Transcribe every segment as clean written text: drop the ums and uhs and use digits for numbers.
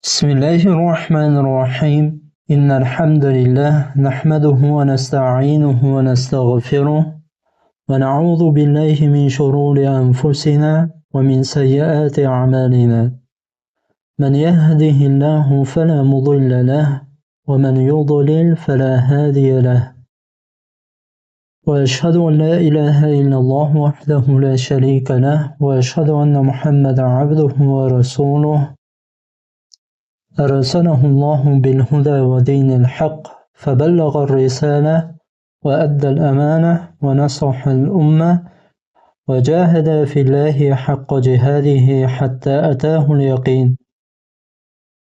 بسم الله الرحمن الرحيم. إن الحمد لله نحمده ونستعينه ونستغفره ونعوذ بالله من شرور أنفسنا ومن سيئات أعمالنا. من يهده الله فلا مضل له ومن يضلل فلا هادي له. وأشهد أن لا إله إلا الله وحده لا شريك له وأشهد أن محمدا عبده ورسوله. أرسله الله بالهدى ودين الحق فبلغ الرسالة وأدى الأمانة ونصح الأمة وجاهد في الله حق جهاده حتى أتاه اليقين.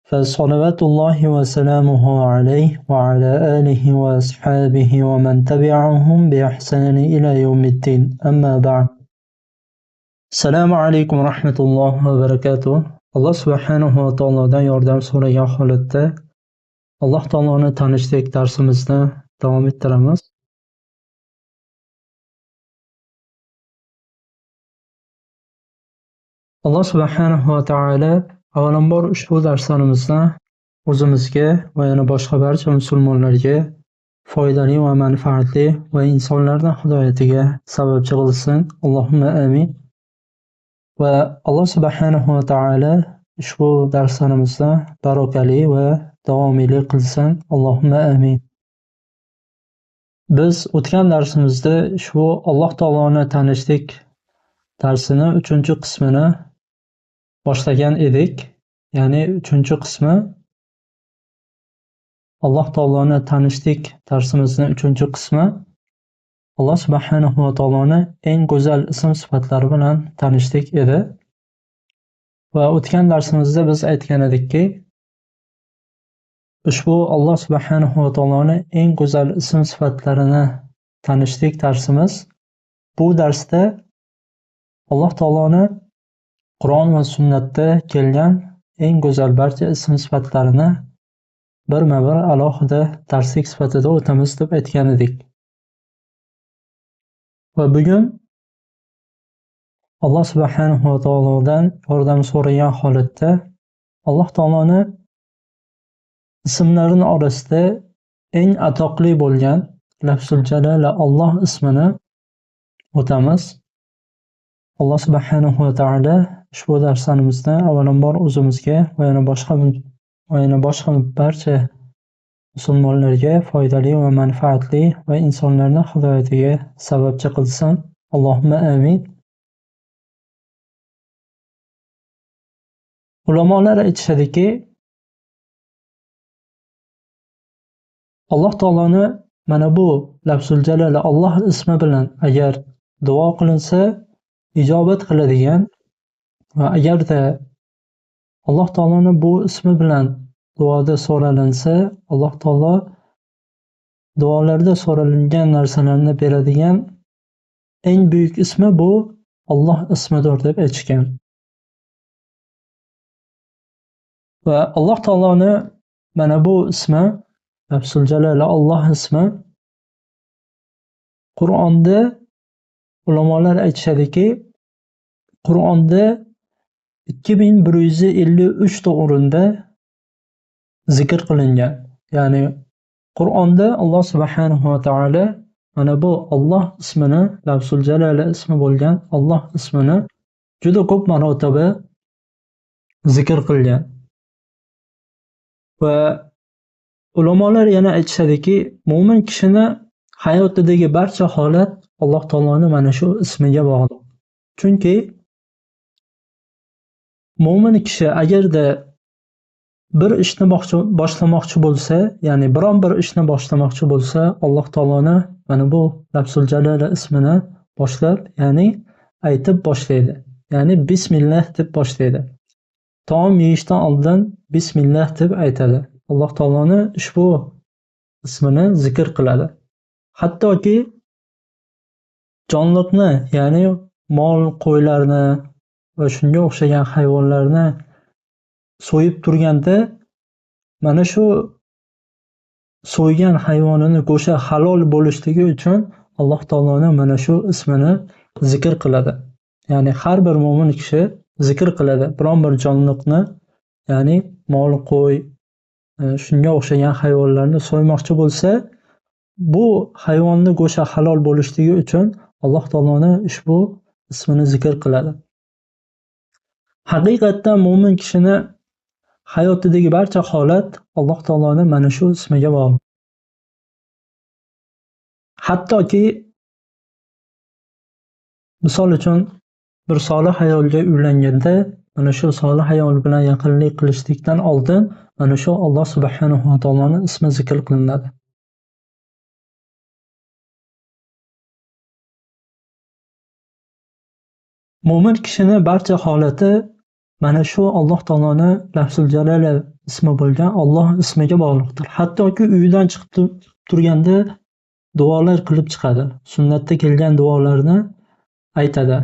فصلوات الله وسلامه عليه وعلى آله وأصحابه ومن تبعهم بإحسان إلى يوم الدين. أما بعد. السلام عليكم ورحمة الله وبركاته. Alloh subhanahu va taolodan yordam so'ragan holatda Alloh taoloni tanishlik darsimizni davom ettiramiz. Alloh subhanahu va taolo avvalambor ushbu darslarimizni o'zimizga va yana boshqa barcha musulmonlarga foydali va manfaatli va insonlarning hidoyatiga sababchi qilsin. Allohumma amin. Va Alloh subhanahu va taolo ushbu darslarimizni barakali va davomiyli qilsin. Allohumma amin. Biz o'tgan darsimizda ushbu Alloh taoloni tanishlik darsini 3-qismini boshlagan edik. Ya'ni 3-qismi Alloh taoloni tanishlik darsimizning 3-qismi Alloh subhanahu va taoloni eng go'zal ism sifatlari bilan tanishlik edi. Va o'tgan darsimizda biz aytgan edikki, ushbu Alloh subhanahu va taoloni eng go'zal ism sifatlarini tanishlik darsimiz bu darsda Alloh taoloni Qur'on va sunnatda kelgan eng go'zal barcha ism sifatlarini birma-bir alohida darslik sifatida o'tamiz deb aytgan edik. Va bugun Alloh subhanahu va taolodan yordam so'ragan holatda Alloh taoloni ismlarining orasida eng atoqli bo'lgan Lafzul Jalala Alloh ismini o'tamiz. Alloh subhanahu va taolo ushbu darslarimizni avvalambor o'zimizga va yana boshqa barcha musulmonlarga foydali va manfaatli va insonlarning hidoyatiga sababchi qilsin. Allohumma amin. Ulamolar aytishadiki, Alloh taoloni mana bu Lafzul Jalala Alloh ismi bilan agar duo qilinsa ijobat qiladigan va agarda Alloh taoloni bu ismi bilan duoda so'ralinsa, Alloh taolo duolarda so'ralingan narsalarni beradigan eng buyuk ismi bu Alloh ismidir deb aytishgan. Va Alloh taoloni mana bu ismi Lafzul Jalala Alloh ismi Qur'onda ulamolar aytishadiki, Qur'onda 2153 ta o'rinda zikr qilingan. Ya'ni Qur'onda Alloh subhanahu va taolo mana bu Alloh ismini, Lafzul Jalala ismi bo'lgan Alloh ismini juda ko'p marotaba zikr qilgan. Va ulamolar yana aytishadiki, mo'min kishini hayotidagi barcha holat Alloh taoloning mana shu ismiga bog'liq. Chunki mo'min kishi agarda bir ishni boshlamoqchi bo'lsa, ya'ni biron bir ishni boshlamoqchi bo'lsa, Alloh taoloni mana bu Lafzul Jalala ismini boshlab, ya'ni aytib boshlaydi. Ya'ni bismillah deb boshlaydi. Taom yeyishdan oldin bismillah deb aytadi. Alloh taoloni ushbu ismini zikr qiladi. Hattoki jonliqni, ya'ni mol, qo'ylarni va shunga o'xshagan hayvonlarni so'yib turganda mana shu so'ygan hayvonini go'shti halol bo'lishligi uchun Alloh taoloni mana shu ismini zikr qiladi. Ya'ni har bir mo'min kishi zikr qiladi. Biron bir jonliqni ya'ni mol, qo'y, shunga o'xshagan hayvonlarni so'ymoqchi bo'lsa, bu hayvonni go'shti halol bo'lishligi uchun Alloh taoloni ushbu ismini zikr qiladi. Haqiqatdan mo'min kishini hayotidagi barcha holat Alloh taoloni mana shu ismiga bog'liq. Hattoki misol uchun bir solih ayolga uylanganda mana shu solih ayol bilan yaqinlik qilishlikdan oldin mana shu Alloh subhanahu va taoloning ismi zikr qilinadi. Mo'min kishini barcha holati mana shu Alloh taoloni lafzul jalala ismi bo'lgan Alloh ismiga bog'liqdir. Hattoki uyidan chiqib turganda duolar qilib chiqadi. Sunnatda kelgan duolarni aytadi.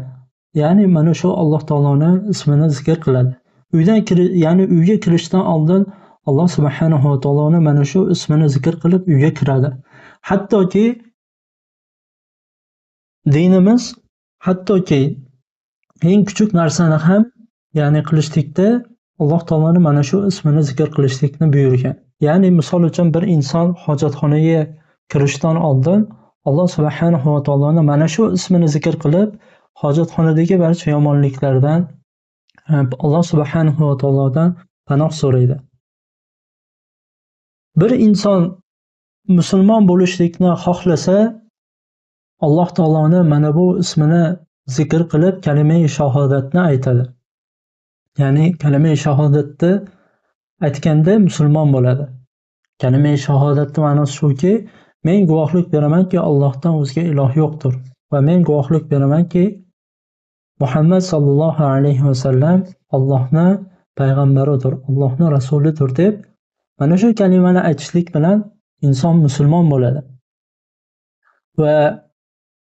Ya'ni mana shu Alloh taoloni ismini zikr qiladi. Uydan ya'ni uyga kirishdan oldin Alloh subhanahu va taoloni mana shu ismini zikr qilib uyga kiradi. Hattoki dinimiz hattoki eng kichik narsani ham ya'ni qilishlikda Alloh taoloni mana shu ismini zikr qilishlikni buyurgan. Ya'ni misol uchun bir inson hojatxonaga kirishdan oldin Alloh subhanahu va taoloni mana shu ismini zikr qilib hojatxonadagi barcha yomonliklardan Alloh subhanahu va taolodan panoh so'raydi. Bir inson musulmon bo'lishlikni xohlasa, Alloh taoloni mana bu ismini zikr qilib kalima-i shahodatni aytadi. Ya'ni kalima-i shahodatni aytganda musulmon bo'ladi. Kalima-i shahodatning ma'nosi shuki, men guvohlik beramanki, Allohdan o'zga iloh yo'qdir va men guvohlik beramanki, Muhammad sallallohu alayhi va sallam Allohning payg'ambaridir, Allohning rasulidir deb mana shu kalimani aytishlik bilan inson musulmon bo'ladi. Va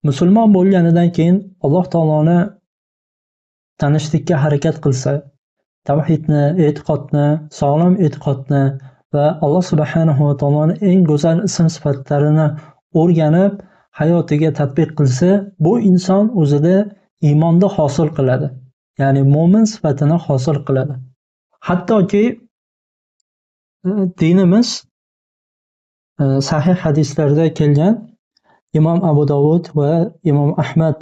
musulmon bo'lganidan keyin Alloh taoloni tanishlikka harakat qilsa, tavhidni, e'tiqodni, sog'lom e'tiqodni va Alloh subhanahu va taoloning eng go'zal ism sifatlarini o'rganib hayotiga tatbiq qilsa, bu inson o'zida iymonni hosil qiladi. Ya'ni mo'min sifatini hosil qiladi. Hattoki dinimiz sahih hadislarda kelgan Imom Abu Dovud va Imom Ahmad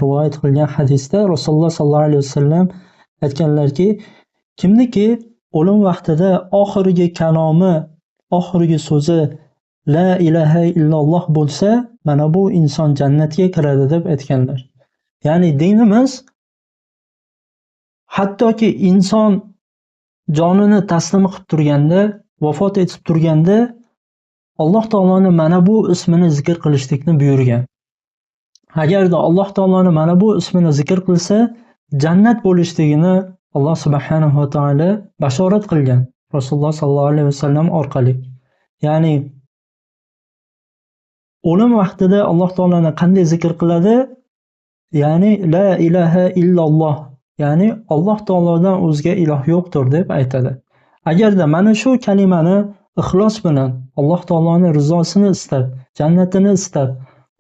rivoyat qilgan hadisda Rasululloh sallallohu alayhi vasallam aytganlarki, kimniki o'lim vaqtida oxirgi kalomi, oxirgi so'zi la ilaha illalloh bo'lsa, mana bu inson jannatga kiradi deb aytganlar. Ya'ni dinimiz hattoki inson jonini taslim qilib turganda, vafot etib turganda Alloh taoloni mana bu ismini zikr qilishlikni buyurgan. Agarda Alloh taoloni mana bu ismini zikr qilsa, jannat bo'lishligini Alloh subhanahu va taolo bashorat qilgan Rasululloh sallallohu alayhi vasallam orqali. Ya'ni o'lim vaqtida Alloh taoloni qanday zikr qiladi? Ya'ni la ilaha illalloh, ya'ni Alloh taolodan o'zga iloh yo'qdir deb aytadi. Agarda mana shu kalimani ixlos bilan Alloh taoloning rizosini istab, jannatini istab,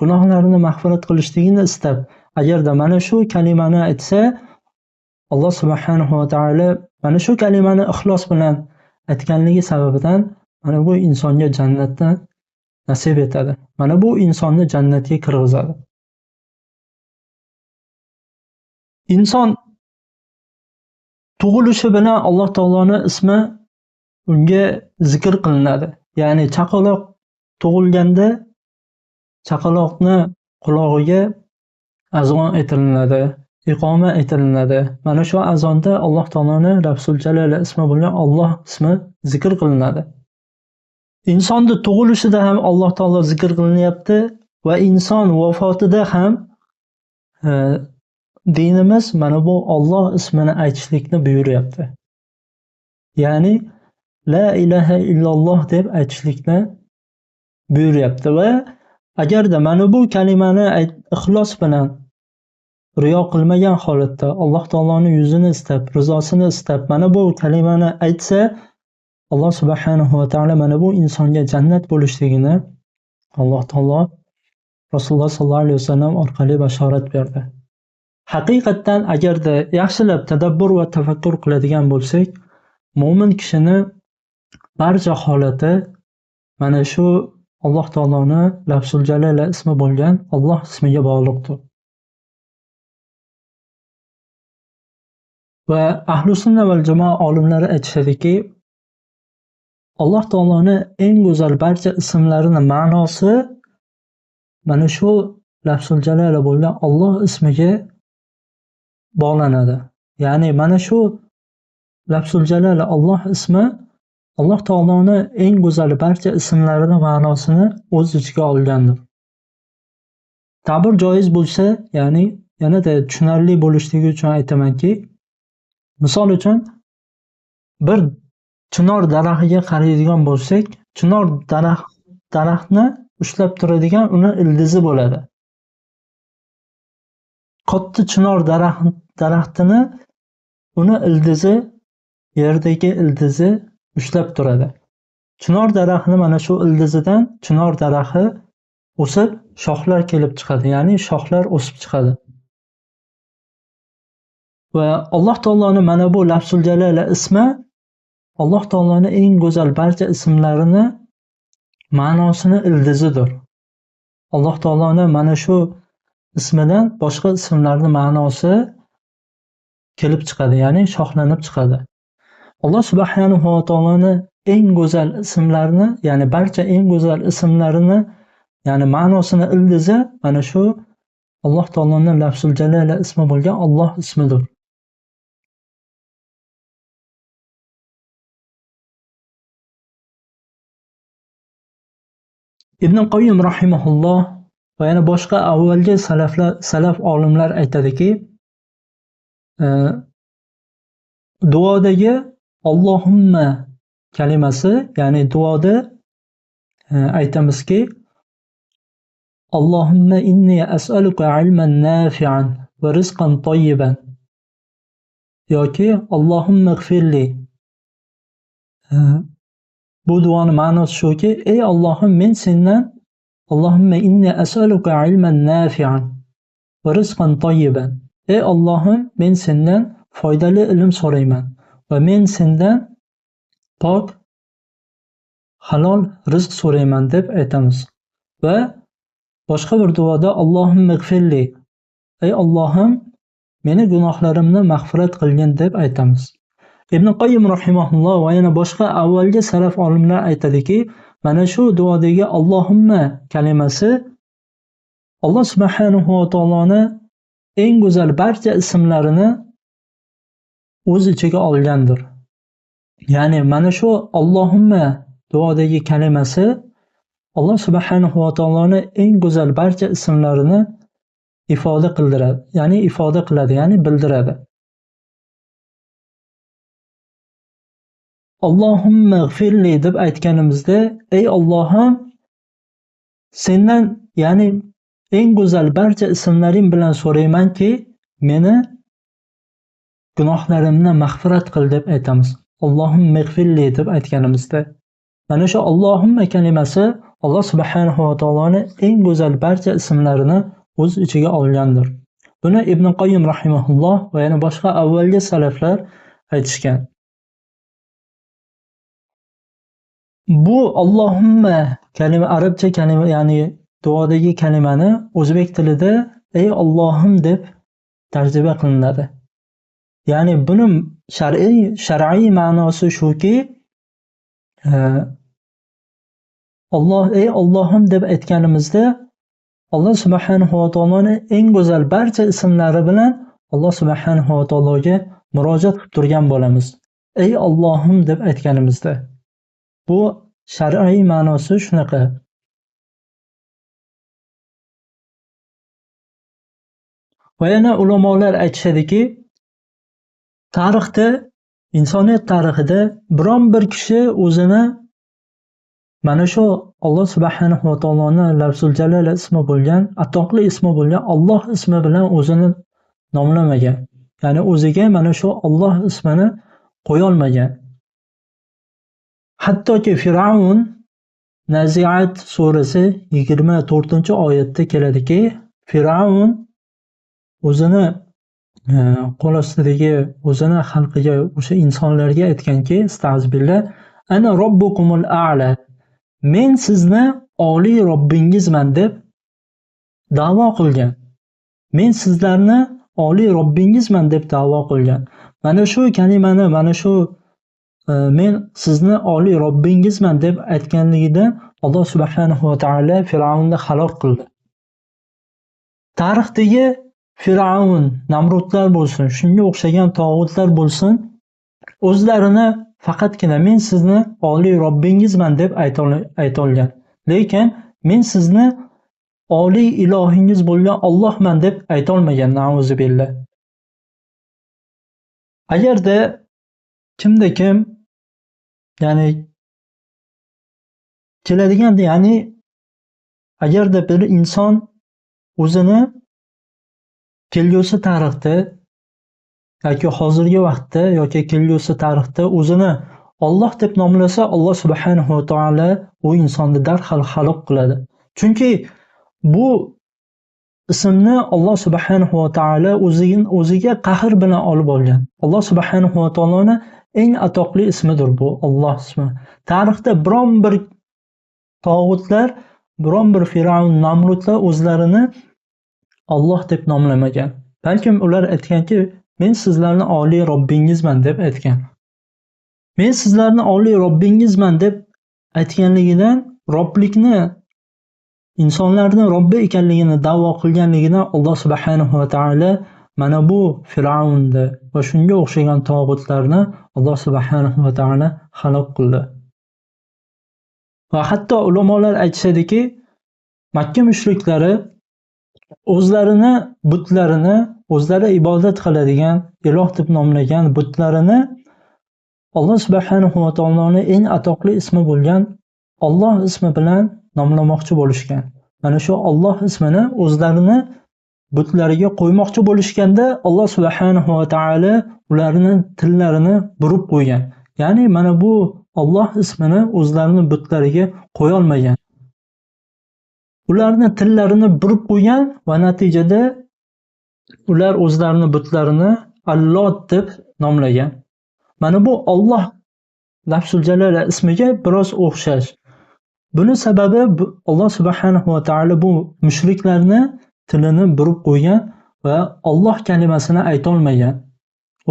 gunohlarini mag'firat qilishligini istab, agarda mana shu kalimani aytsa, Alloh subhanahu va taolo mana shu kalimani ixlos bilan aytganligi sababidan mana bu insonga jannatni nasib etadi. Mana bu insonni jannatga kirgizadi. Inson tug'ilishi bilan Alloh taoloning ismi unga zikr qilinadi. Ya'ni chaqaloq tug'ilganda chaqaloqni qulog'iga azon aytilinadi, iqoma aytilinadi. Mana shu azonda Alloh taoloning Lafzul Jalala ismi bo'lgan Alloh ismi zikr qilinadi. Insonni tug'ilishida ham Alloh taolo zikr qilinyapti va inson vafotida ham dinimiz mana bu Alloh ismini aytishlikni buyuryapti. Ya'ni la ilaha illalloh deb aytishlikni buyuryapti va agarda mana bu kalimani ixlos bilan riyo qilmagan holatda Alloh taoloning yuzini istab, rizosini istab mana bu kalimani aytsa, Alloh subhanahu va taolo mana bu insonga jannat bo'lishligini Alloh taolo Rasululloh sallallohu alayhi vasallam orqali bashorat berdi. Haqiqatdan agarda yaxshilab tadabbur va tafakkur qiladigan bo'lsak, Mo'min kishini barcha holati mana shu Alloh taoloni Lafzul Jalala ismi bo'lgan Alloh ismiga bog'liqdir. Va Ahli sunna val jamoa olimlari aytishadiki, Alloh taoloni eng go'zal barcha ismlarini ma'nosi mana shu Lafzul Jalala bo'lgan Alloh ismiga bog'lanadi. Ya'ni mana shu Lafzul Jalala Alloh ismi Alloh taoloni eng go'zal barcha ismlarini ma'nosini o'z ichiga olgandir. Ta'bir joiz bo'lsa, ya'ni yanada tushunarli bo'lishligi uchun aytamanki, misol uchun bir chinor daraxiga qaraydigan bo'lsak, chinor daraxtni ushlab turadigan uni ildizi bo'ladi. Katta chinor daraxtini uni ildizi, yerdagi ildizi ushlab turadi. Chinor daraxtini mana shu ildizidan chinor daraxti o'sib, shoxlar kelib chiqadi, ya'ni shoxlar o'sib chiqadi. Va Alloh taoloni mana bu Lafzul Jalala ismi Alloh taoloni eng go'zal barcha ismlarini ma'nosini ildizidir. Alloh taoloni mana shu ismidan boshqa ismlarning ma'nosi kelib chiqadi, ya'ni shoxlanib chiqadi. Alloh subhanahu va taoloni eng go'zal ismlarini, ya'ni barcha eng go'zal ismlarini, ya'ni ma'nosini ildizi mana shu Alloh taoloning Lafzul Jalala ismi bo'lgan Alloh ismidir. Ibn Qoyyim rahimahulloh va yana boshqa avvalgi salaf olimlar aytadiki, duodagi Allohumma kalimasi, ya'ni duoda aytamizki, Allohumma inni as'aluka ilman nafi'an va rizqan tayyiban yoki Allohumma ighfirli. Bu duoning ma'nosi shuki, ey Allohim, men sendan Allohumma inni as'aluka ilman nafi'an va rizqan tayyiban. Ey Allohim, men sendan foydali ilm so'rayman va men sendan pok halol rizq so'rayman deb aytamiz. Va boshqa bir duoda Allohumma ighfirli, ey Allohim, meni gunohlarimni mag'firat qilgin deb aytamiz. Ibn Qoyyim rahimahulloh va yana boshqa avvalgi salaf olimlar aytadiki, mana shu duodagi Allohumma kalimasi Alloh subhanahu va taoloni eng go'zal barcha ismlarini o'z ichiga olgandir. Ya'ni mana shu Allohumma duodagi kalimasi Alloh subhanahu va taoloni eng go'zal barcha ismlarini ifoda qildiradi, ya'ni ifoda qiladi, ya'ni bildiradi. Allohumma ighfirli deb aytganimizda, ey Allohim, sendan, ya'ni eng go'zal barcha ismlaring bilan so'raymanki, meni gunohlarimni mag'firat qil deb aytamiz. Allohumma ighfirli deb aytganimizda mana shu Allohumma kalimasi Alloh subhanahu va taoloni eng go'zal barcha ismlarini o'z ichiga olgandir. Buni Ibn Qoyyim rahimahulloh va yana boshqa avvalgi salaflar aytishgan. Bu Allohumma kalima arabcha kalima, ya'ni duodagi kalimani o'zbek tilida ey Allohim deb tarjima qilinadi. Ya'ni buning shar'iy ma'nosi shuki, Alloh ey Allohim deb aytganimizda Alloh subhanahu va taoloning eng go'zal barcha ismlari bilan Alloh subhanahu va taologa murojaat qilib turgan bo'lamiz. Ey Allohim deb aytganimizda bu shar'iy ma'nosi shunaqa. Va yana ulamolar aytishadiki, tarixda, insoniyat tarixida biron bir kishi o'zini mana shu Alloh subhanahu va taoloning Lafzul Jalala ismi bo'lgan, atoqli ismi bo'lgan Alloh ismi bilan o'zini nomlamagan. Ya'ni o'ziga mana shu Alloh ismini qo'ya olmagan. Hattoki Fir'avn Naziat surasi 24-oyatda keladiki, Fir'avn o'zini qo'l ostidagi o'zini xalqiga, o'sha insonlarga aytganki, astag'firullah, ana robbukumul a'la, men sizni oliy Robbingizman deb da'vo qilgan. Men sizlarni oliy Robbingizman deb da'vo qilgan. Mana shu kalimani, mana shu men sizni oliy Robbingizman deb aytganligida Alloh subhanahu va taolo Fir'avnni halok qildi. Tarixdagi Fir'avn, Namrudlar bo'lsin, shunga o'xshagan tog'utlar bo'lsin, o'zlarini faqatgina men sizni oliy Robbingizman deb ayta olgan. Lekin men sizni oliy ilohingiz bo'lgan Allohman deb ayta olmagan, na'uzubillah. Agarda kimda kim, ya'ni keladigan, ya'ni agarda bir inson o'zini kelgusi tarixda yoki hozirgi vaqtda yoki kelgusi tarixda o'zini Alloh deb nomlasa, Alloh subhanahu va taolo u insonni darhol halok qiladi. Chunki bu ismni Alloh subhanahu va taolo o'ziga qahr bilan olib olgan. Alloh subhanahu va taoloni eng atoqli ismidir bu Alloh ismi. Tarixda biron bir tog'utlar, biron bir Fir'avn, Namrudlar o'zlarini Alloh deb nomlamagan. Balkim ular aytganki, men sizlarni oliy Robbingizman deb aytgan. Men sizlarni oliy Robbingizman deb aytganligidan Robblikni, insonlarni Robbi ekanligini da'vo qilganligidan Alloh subhanahu va taolo mana bu Fir'avnni va shunga o'xshagan tog'utlarni Alloh subhanahu va taolo halok qildi. Va hatto ulamolar aytishadiki, Makka mushriklari o'zlarini butlarini, o'zlari ibodat qiladigan, iloh deb nomlagan butlarini Alloh subhanahu va taoloning eng atoqli ismi bo'lgan Alloh ismi bilan nomlamoqchi bo'lishgan. Mana shu Alloh ismini o'zlarini butlariga qo'ymoqchi bo'lishganda Alloh subhanahu va taolo ularning tillarini burib qo'ygan. Ya'ni mana bu Alloh ismini o'zlarini butlariga qo'ya olmagan. Ularning tillarini burib qo'ygan va natijada ular o'zlarini butlarini Allot deb nomlagan. Mana bu Alloh lafzul jalala ismiga biroz o'xshash. Buni sababi Alloh subhanahu va taolo bu mushriklarni tilini burib qo'ygan va Alloh kalimasini ayta olmagan,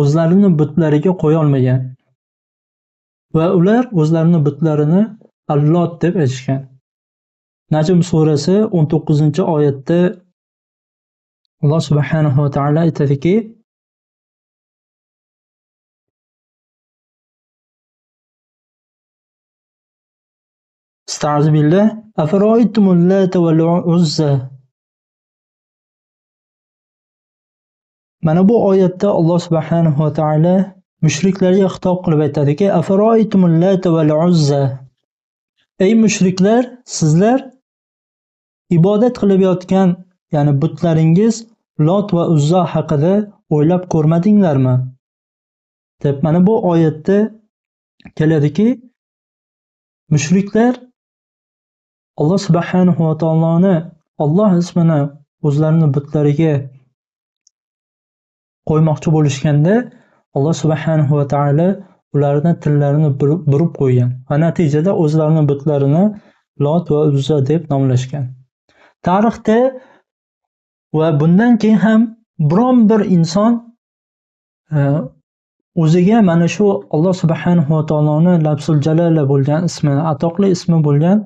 o'zlarini butlariga qo'ya olmagan va ular o'zlarini butlarini Allot deb aytishgan. Najm surasi 19-oyatda Alloh subhanahu va taolo aytadiki: Estaizu billah, afara'aytumul lata val uzza. Mana bu oyatda Alloh subhanahu va taolo mushriklarga xitob qilib aytadiki: afara'aytumul lata val uzza. Ey mushriklar, sizlar ibodat qilib yotgan, ya'ni butlaringiz Lot va Uzza haqida o'ylab ko'rmadinglarmi? Deb mana bu oyatda keladiki, mushriklar Alloh subhanahu va taoloni Alloh ismini o'zlarini butlariga qo'ymoqchi bo'lishganda Alloh subhanahu va taolo ularni tillarini burib qo'ygan va natijada o'zlarini butlarini Lot va Uzza deb nomlashgan. Tarixda va bundan keyin ham biron bir inson o'ziga mana shu Alloh subhanahu va taoloni lafzul jalala bo'lgan ismini, atoqli ismi bo'lgan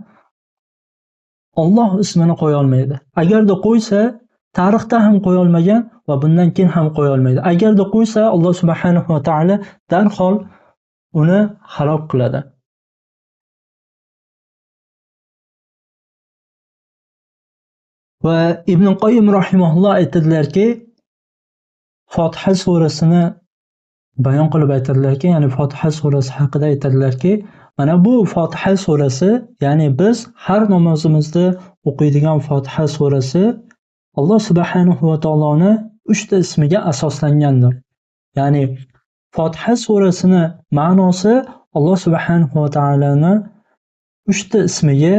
Alloh ismini qo'ya olmaydi. Agarda qo'ysa, tarixda ham qo'ya olmagan va bundan keyin ham qo'ya olmaydi. Agarda qo'ysa, Alloh subhanahu va taolo darhol uni halok qiladi. Va Ibn Qoyyim rahimahulloh aytadilarki, Fotiha surasini bayon qilib aytadilarki, ya'ni Fotiha surasi haqida aytadilarki, mana bu Fotiha surasi, ya'ni biz har namozimizda o'qiydigan Fotiha surasi Alloh subhanahu va taoloni 3 ta ismiga asoslangandir. Ya'ni Fotiha surasini ma'nosi Alloh subhanahu va taoloni 3 ta ismiga,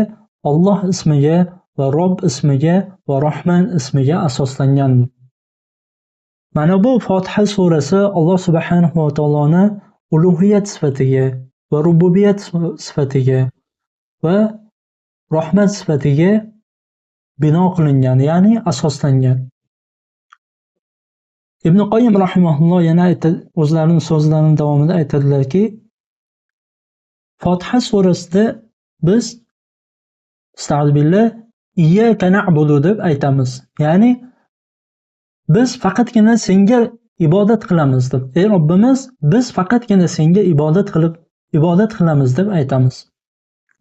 Alloh ismiga va Robb ismiga va Rahman ismiga asoslangandir. Mana bu Fotiha surasi Alloh subhanahu va taoloni ulug'iyat sifatiga va rububiyat sifatiga va rahmat sifatiga bino qilingan, ya'ni asoslangan. Ibn Qoyyim rahimahulloh yana o'zlarining so'zlarining davomida aytadilarki, Fotiha surasida biz estağfirullah iyyaka na'budu deb aytamiz. Ya'ni biz faqatgina senga ibodat qilamiz deb. Ey Robbimiz, biz faqatgina senga ibodat qilamiz deb aytamiz.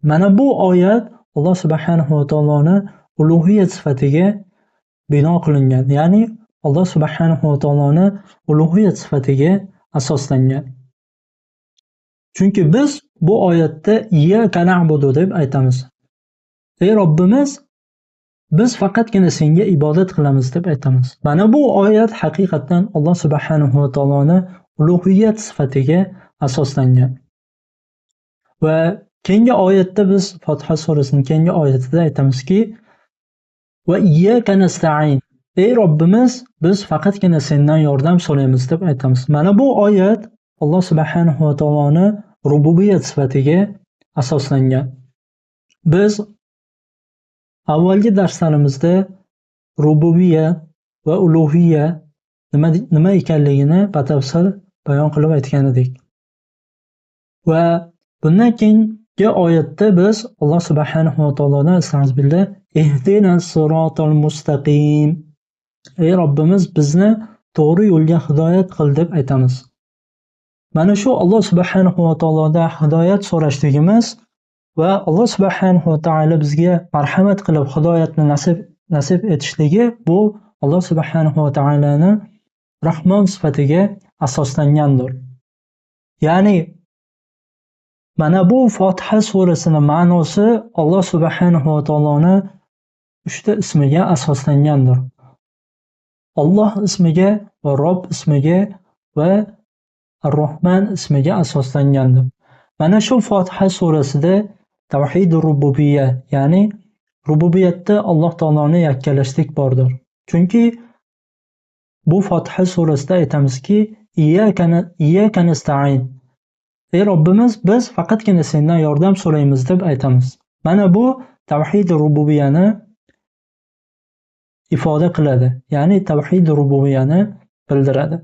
Mana bu oyat Alloh subhanahu va taoloni ulug'iyat sifatiga bino qilingan. Ya'ni Alloh subhanahu va taoloni ulug'iyat sifatiga asoslangan. Chunki biz bu oyatda iyyaka na'budu deb aytamiz. Ey Robbimiz, biz faqatgina senga ibodat qilamiz deb aytamiz. Mana bu oyat haqiqatan Alloh subhanahu va taoloni ulug'iyat sifatiga asoslangan. Va keyingi oyatda biz Fotiha surasining keyingi oyatida aytamizki, va iyyaka nasta'in. Ey Robbimiz, biz faqatgina sendan yordam so'raymiz deb aytamiz. Mana bu oyat Alloh subhanahu va taoloni rububiyat sifatiga asoslangan. Biz avvalgi darslarimizda rububiyat va ulug'iyya nima ekanligini batafsil bayon qilib aytgan edik. Va bundan keyingi oyatda biz Alloh subhanahu va taolodan estağfirullah ihdinas siratal mustaqim. Ey Robbimiz, bizni to'g'ri yo'lga hidoyat qil deb aytamiz. Mana shu Alloh subhanahu va taolodan hidoyat so'rashligimiz va Alloh subhanahu va taolo bizga marhamat qilib hidoyatni nasib etishligi bu Alloh subhanahu va taoloni Rahmon sifatiga asoslangandir. Ya'ni mana bu Fotiha surasining ma'nosi Alloh subhanahu va taoloni uchta ismiga asoslangandir. Alloh ismiga va Robb ismiga va Ar-Rahman ismiga asoslangandir. Mana shu Fotiha surasida tavhid rububiyya, ya'ni rububiyatda Alloh taoloni yakkalashlik bordir. Chunki bu Fotiha surasida aytamizki, iyyaka nasta'in. Ey Robbimiz, biz faqatgina sendan yordam so'raymiz deb aytamiz. Mana bu tavhid rububiyani ifoda qiladi. Ya'ni tavhid rububiyani bildiradi.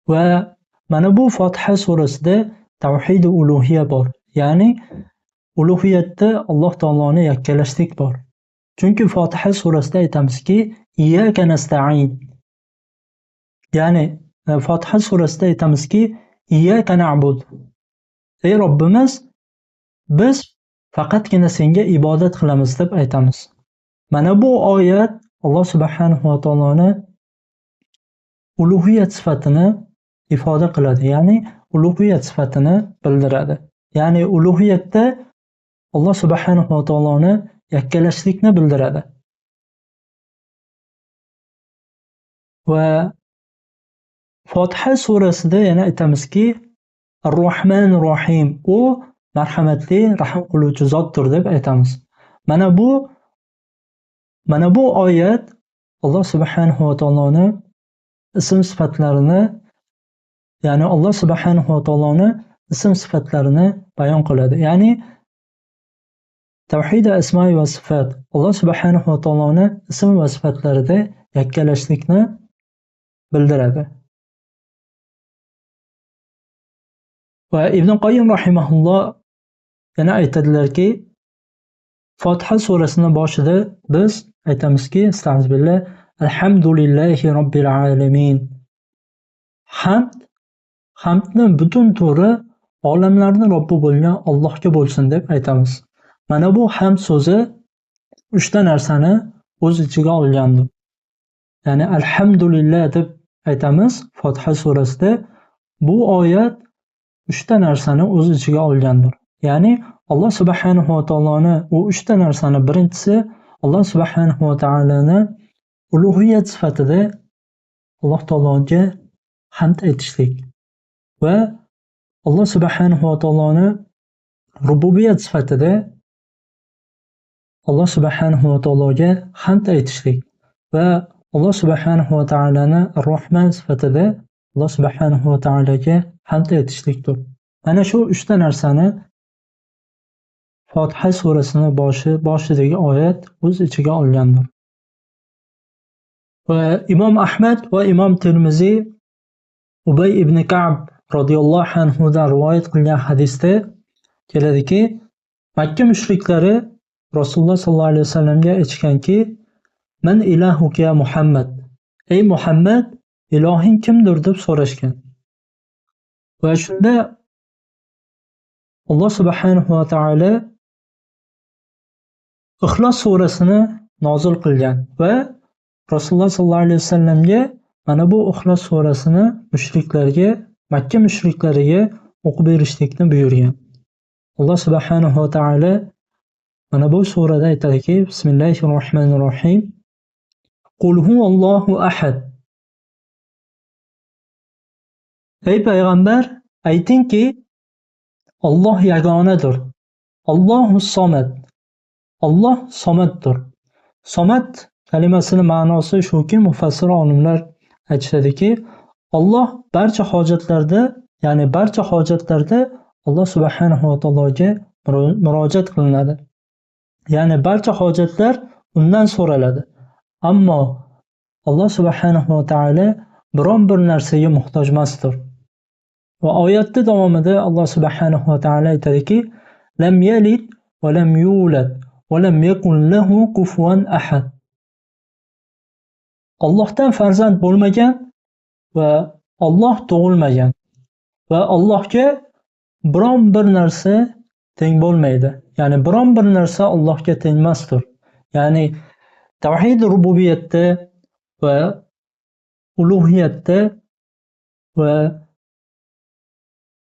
Va mana bu Fotiha surasida tavhid ulug'iyya bor. Ya'ni ulug'iyatda Alloh taoloni yakkalashlik bor. Chunki Fotiha surasida aytamizki, iyyaka nasta'in. Ya'ni Fotiha surasida aytamizki, iyyaka na'bud. Ey Robbimiz, biz faqatgina senga ibodat qilamiz deb aytamiz. Mana bu oyat Alloh subhanahu va taoloni ulug'iyat sifatini ifoda qiladi. Ya'ni ulug'iyat sifatini bildiradi. Ya'ni ulug'iyatda Alloh subhanahu va taoloni yakkalashlikni bildiradi. Va Fotiha surasida yana aytamizki, Ar-Rahmanir Rahim, u marhamatli, rahm qiluvchi zotdir deb aytamiz. Mana bu oyat Alloh subhanahu va taoloni ism sifatlarini, ya'ni Alloh subhanahu va taoloni ism sifatlarini bayon qiladi. Ya'ni tavhid asmoi va sifat, Alloh subhanahu va taoloni ism va sifatlarida yakkalashlikni bildiradi. Va Ibn Qoyyim rahimahulloh yana aytadilarki, Fotiha surasining boshida biz aytamizki, estağfirullah, alhamdulillahi robbil alamin. Hamdni butun turi olamlarning Robbi bo'lgan Allohga bo'lsin deb aytamiz. Mana bu hamd so'zi uchta narsani o'z ichiga olgandir. Ya'ni alhamdulillah deb aytamiz Fotiha surasida. Bu oyat uchta narsani o'z ichiga olgandir. Ya'ni Alloh subhanahu va taoloni u uchta narsani birinchisi Alloh subhanahu va taoloni ulug'iyat sifatida Alloh taologa hamd aytishlik va Alloh subhanahu va taoloni rububiyat sifatida Alloh subhanahu va taologa hamd aytishlik va Alloh subhanahu va taoloni Ar-Rahman sifatida Alloh subhanahu va taologa hamd aytishlikdir. Mana shu uchta narsani Fotiha surasini boshidagi oyat o'z ichiga olgandir. Va Imom Ahmad va Imom Termiziy Ubay ibn Ka'b radhiyallohu anhu dan rivoyat qilgan hadisda keladiki, Makka mushriklari Rasululloh sallallohu alayhi vasallamga aytishganki, "Man ilahuka ya Muhammad?" Ey Muhammad, ilohing kimdir deb so'rashgan. Va shunda Alloh subhanahu va taolo Ixlos surasini nozil qilgan va Rasululloh sallallohu alayhi vasallamga mana bu Ixlos surasini mushriklarga, Makka mushriklariga o'qib berishlikni buyurgan. Alloh subhanahu va taolo mana bu surada aytadiki, Bismillahirrohmanirrohim. Qul huvallohu ahad. Ey payg'ambar, aytingki, Alloh yagonadir. Allohus somad. Alloh somaddir. Somad kalimasini ma'nosi shuki, mufassir olimlar aytishadiki, Alloh barcha hojatlarda, ya'ni barcha hojatlarda Alloh subhanahu va taologa murojaat qilinadi. Ya'ni barcha hojatlar undan so'raladi. Ammo Alloh subhanahu va taolo biron bir narsaga muhtoj emasdir. Va oyatning davomida Alloh subhanahu va taolo aytadiki, lam yalid va lam yulad va lam yakun lahu kufuwan ahad. Allohdan farzand bo'lmagan va Alloh tug'ilmagan va Allohga biron bir narsa teng bo'lmaydi. Ya'ni biron bir narsa Allohga tengmasdir. Ya'ni tavhid rububiyatda va ulug'iyatda va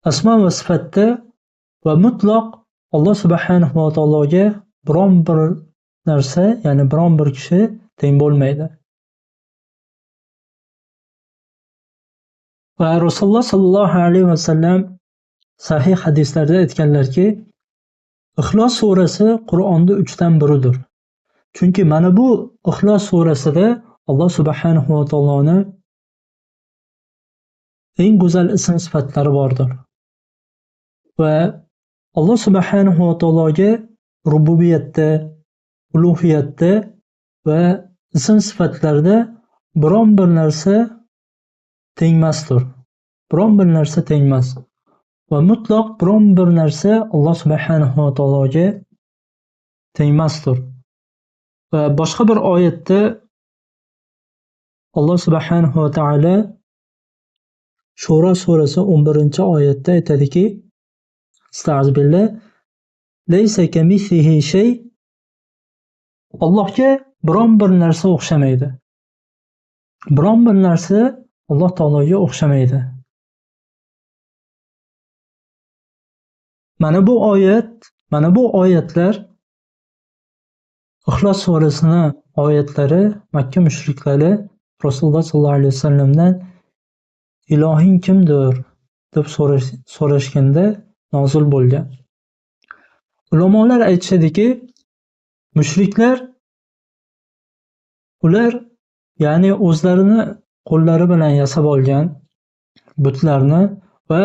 asmo va sifatda va mutlaq Alloh subhanahu va taologa biron bir narsa, ya'ni biron bir kishi teng bo'lmaydi. Va Rasululloh sallallohu alayhi vasallam sahih hadislarda aytganlarki, Ixlos surasi Qur'onda 3 dan biridir. Chunki mana bu Ixlos surasida Alloh subhanahu va taoloni eng go'zal ism sifatlari bordir. Va Alloh subhanahu va taologa rububiyatda, ulug'iyatda va ism sifatlarda biron bir narsa tengmasdir. Biron bir narsa tengmas. Va mutlaq biron bir narsa Alloh subhanahu va taologa tengmasdir. Va boshqa bir oyatda Alloh subhanahu va taolo Shura surasi 11-oyatda aytadiki, Estağfirullah, laysa kamislihi shay. Allohga biron bir narsa o'xshamaydi. Biron bir narsa Alloh taologa o'xshamaydi. Mana bu oyat, mana bu oyatlar Ixlos surasini oyatlari Makka mushriklari Rasululloh sallallohu alayhi vasallamdan ilohing kimdir deb so'rashganda nozil bo'lgan. Ulamolar aytishadiki, mushriklar ular, ya'ni o'zlarini qo'llari bilan yasab olgan butlarni va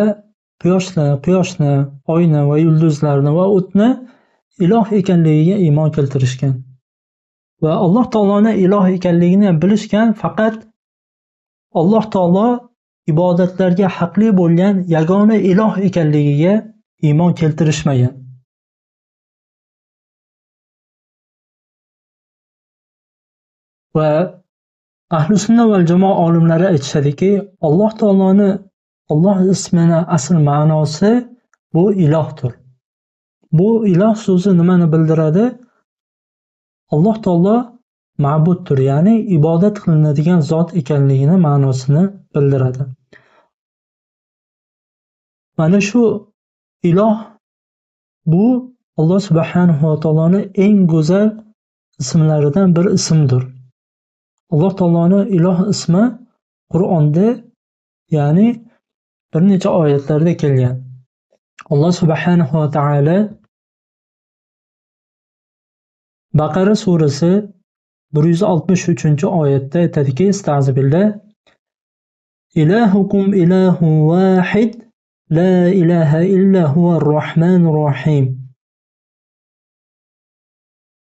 quyoshni, oyni va yulduzlarni va o'tni iloh ekanligiga iymon keltirishgan. Va Alloh taoloni iloh ekanligini bilishgan, faqat Alloh taolo ibodatlarga haqli bo'lgan yagona iloh ekanligiga iymon keltirishmagan. Va Ahli sunna val jamoa olimlari aytishadiki, Alloh taoloni Alloh ismini asl ma'nosi bu ilohdir. Bu iloh so'zi nimani bildiradi? Alloh taolo ma'buddir, ya'ni ibodat qilinadigan zot ekanligini ma'nosini bildiradi. Mana shu iloh bu Alloh subhanahu va taoloning eng go'zal ismlaridan bir ismdir. Alloh taoloning iloh ismi Qur'onda, ya'ni bir necha oyatlarda kelgan. Alloh subhanahu va taolo Baqara surasi 163-oyatda aytadiki, Estağfirullah. İlahukum ilahun vahid, la ilaha illa huvar-Rahmanur Rahim.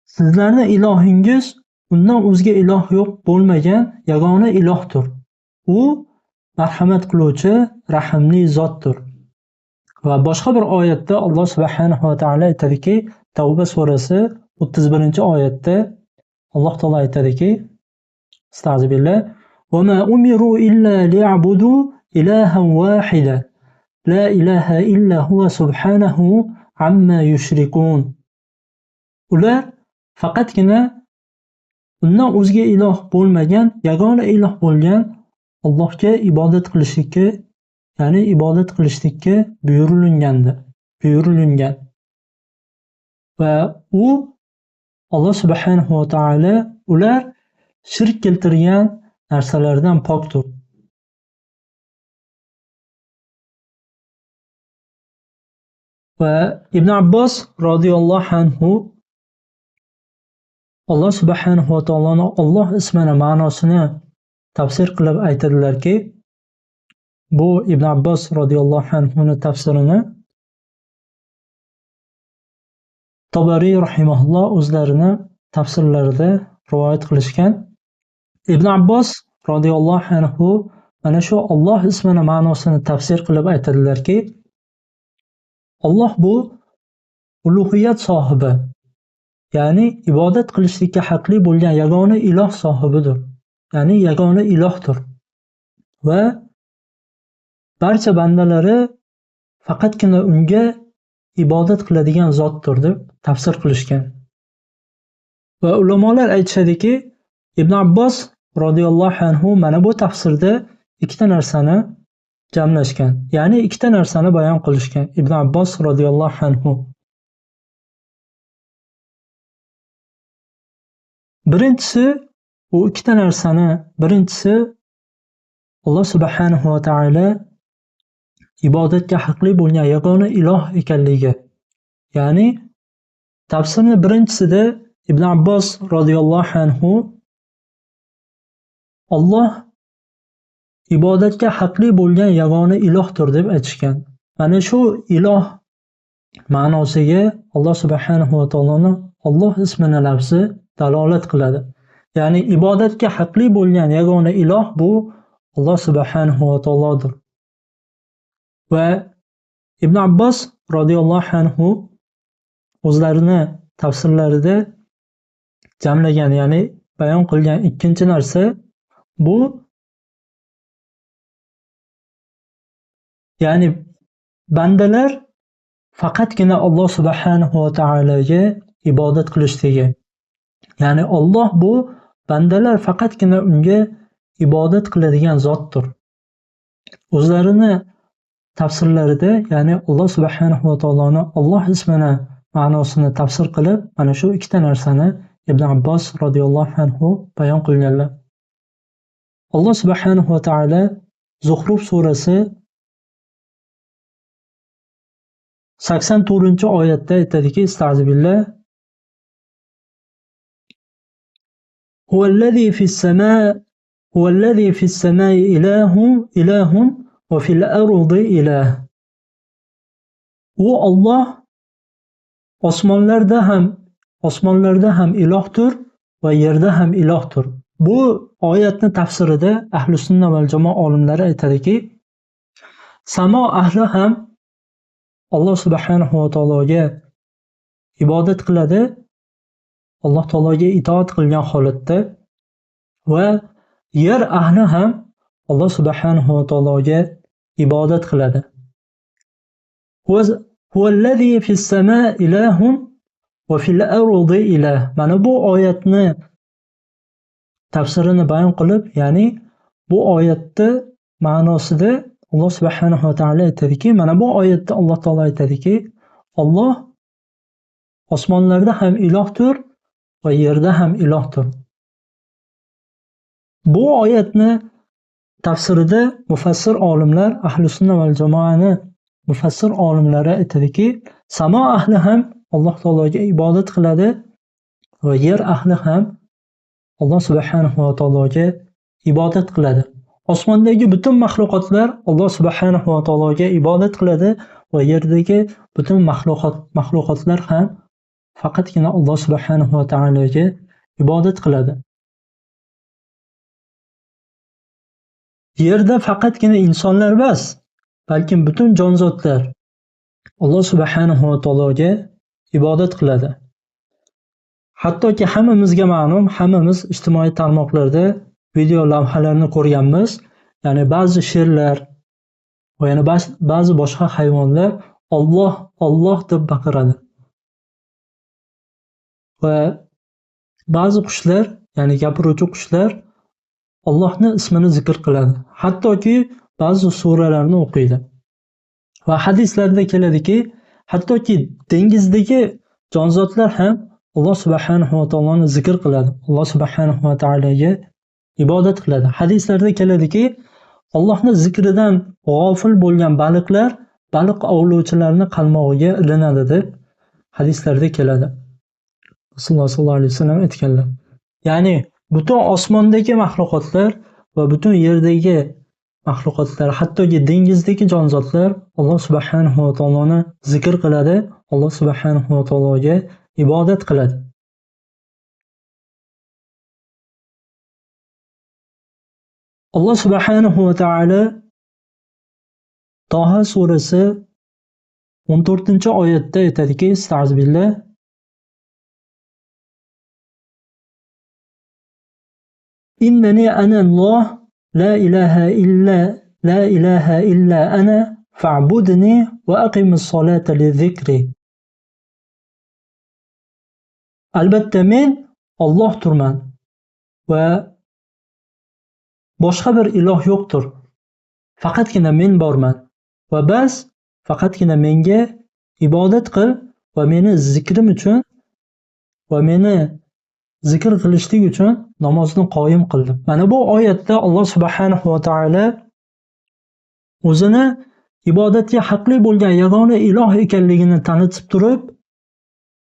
Sizlarning ilohingiz undan o'zga iloh yo'q bo'lmagan yagona ilohdir. U marhamat qiluvchi, rahimli zotdir. Va boshqa bir oyatda Alloh subhanahu va taolo aytadiki, Tavba surasi 31-oyatda Alloh taolo aytadiki, Estağfirullah. Va ma umiru illa liya'budu ilahan vahida. La ilaha illa huwa subhanahu amma yushrikun. Ular faqatgina undan o'zga iloh bo'lmagan, yagona iloh bo'lgan Allohga ibodat qilishlikka, ya'ni ibodat qilishlikka buyurilgan. Va u Alloh subhanahu va taolo ular shirk keltirgan narsalardan pokdir. Va Ibn Abbos radhiyallohu anhu Alloh subhanahu va taoloni Alloh ismini ma'nosini tafsir qilib aytadilarki, bu Ibn Abbos radhiyallohu anhu tafsirini Tabariy rahimahulloh o'zlarini tafsirlarida rivoyat qilishgan. Ibn Abbos radhiyallohu anhu mana shu Alloh ismini ma'nosini tafsir qilib aytadilarki, Alloh bu ulug'iyat sohibi, ya'ni ibodat qilishlikka haqli bo'lgan yagona iloh sohibidir, ya'ni yagona ilohdir. Va barcha bandalari faqatgina unga ibodat qiladigan zotdir deb tafsir qilishgan. Va ulamolar aytishadiki, Ibn Abbos radhiyallohu anhu mana bu tafsirda ikkita narsani jamlashgan, ya'ni ikkita narsani bayon qilishgan Ibn Abbos radhiyallohu anhu. Birinchisi, bu ikkita narsani birinchisi Alloh subhanahu va taolo ibodatga haqli bo'lgan yagona iloh ekanligi. Ya'ni tafsirning birinchisida Ibn Abbos radhiyallohu anhu Alloh ibodatga haqli bo'lgan yagona ilohdir deb aytishgan. Mana shu iloh ma'nosiga Alloh subhanahu va taoloni Alloh ismini lafzi dalolat qiladi. Ya'ni ibodatga haqli bo'lgan yagona iloh bu Alloh subhanahu va taolodir. Va Ibn Abbos radhiyallohu anhu o'zlarini tafsirlarida jamlagan, ya'ni bayon qilgan ikkinchi narsa bu, ya'ni bandalar faqatgina Alloh subhanahu va taologa ibodat qilishligi. Ya'ni Alloh bu bandalar faqatgina unga ibodat qiladigan zotdir. O'zlarini tafsirlarida, ya'ni Alloh subhanahu va taoloni Alloh ismini ma'nosini tafsir qilib, mana shu ikkita narsani Ibn Abbos radhiyallohu anhu bayon qilganlar. Alloh subhanahu va taolo Zuhruf surasi 84-oyatda aytadiki, Estağfirullah. Huvallazi fis-samaa huvallazi fis-samai ilahun ilahun va fil ardi ilah. U Alloh osmonlarda ham ilohdir va yerda ham ilohdir. Bu oyatni tafsirida Ahli sunna val jamoa olimlari aytadiki, samo ahli ham Alloh subhanahu va taologa ibodat qiladi, Alloh taologa itoat qilgan holatda, va yer ahli ham Alloh subhanahu va taologa ibodat qiladi. Huvallazi fis-samai ilahun va fil ardi ilah. Mana bu oyatni tafsirini bayon qilib, ya'ni bu oyatni ma'nosida Alloh subhanahu va taolo aytadiki, mana bu oyatda Alloh taolo aytadiki, Alloh osmonlarda ham ilohdir va yerda ham ilohdir. Bu oyatni tafsirida mufassir olimlar, Ahli sunna val jamoani mufassir olimlari aytadiki, samo ahli ham Alloh taologa ibodat qiladi va yer ahli ham Alloh subhanahu va taologa ibodat qiladi. Osmondagi butun maxluqotlar Alloh subhanahu va taologa ibodat qiladi va yerdagi butun maxluqotlar ham faqatgina Alloh subhanahu va taologa ibodat qiladi. Yerda faqatgina insonlar emas, balkim butun jonzotlar Alloh subhanahu va taologa ibodat qiladi. Hattoki hammamizga ma'lum, hammamiz ijtimoiy tarmoqlarda video lavhalarni ko'rganmiz. Ya'ni ba'zi sherlar va yana ba'zi boshqa hayvonlar Alloh, Alloh deb baqiradi. Va ba'zi qushlar, ya'ni gapiruvchi qushlar Allohning ismini zikr qiladi. Hattoki ba'zi suralarni o'qiydi. Va hadislarda keladiki, hattoki dengizdagi jonzotlar ham Alloh subhanahu va taoloni zikr qiladi. Alloh subhanahu va taologa ibodat qiladi. Hadislarda keladiki, Allohning zikridan g'ofil bo'lgan baliqlar baliq ovlovchilarning qalmog'iga ilinadi deb hadislarda keladi. Rasululloh sollallohu alayhi vasallam aytganlar. Ya'ni butun osmondagi maxluqotlar va butun yerdagi maxluqotlar, hattoki dengizdagi jonzotlar Alloh subhanahu va taoloni zikr qiladi, Alloh subhanahu va taologa ibodat qiladi. Alloh subhanahu va taolo Toha surasi 14-oyatda aytadiki, Estağfirullah. İnneni analloh la ilaha illa ana fa'budni va aqimis solata li zikri. Albatta men Allohturman va boshqa bir iloh yo'qdir. Faqatgina men borman va bas faqatgina menga ibodat qil va meni zikrim uchun va meni zikr qilishlik uchun namozni qoyim qildim. Mana bu oyatda Alloh subhanahu va taolo o'zini ibodatga haqli bo'lgan yagona iloh ekanligini tanitib turib,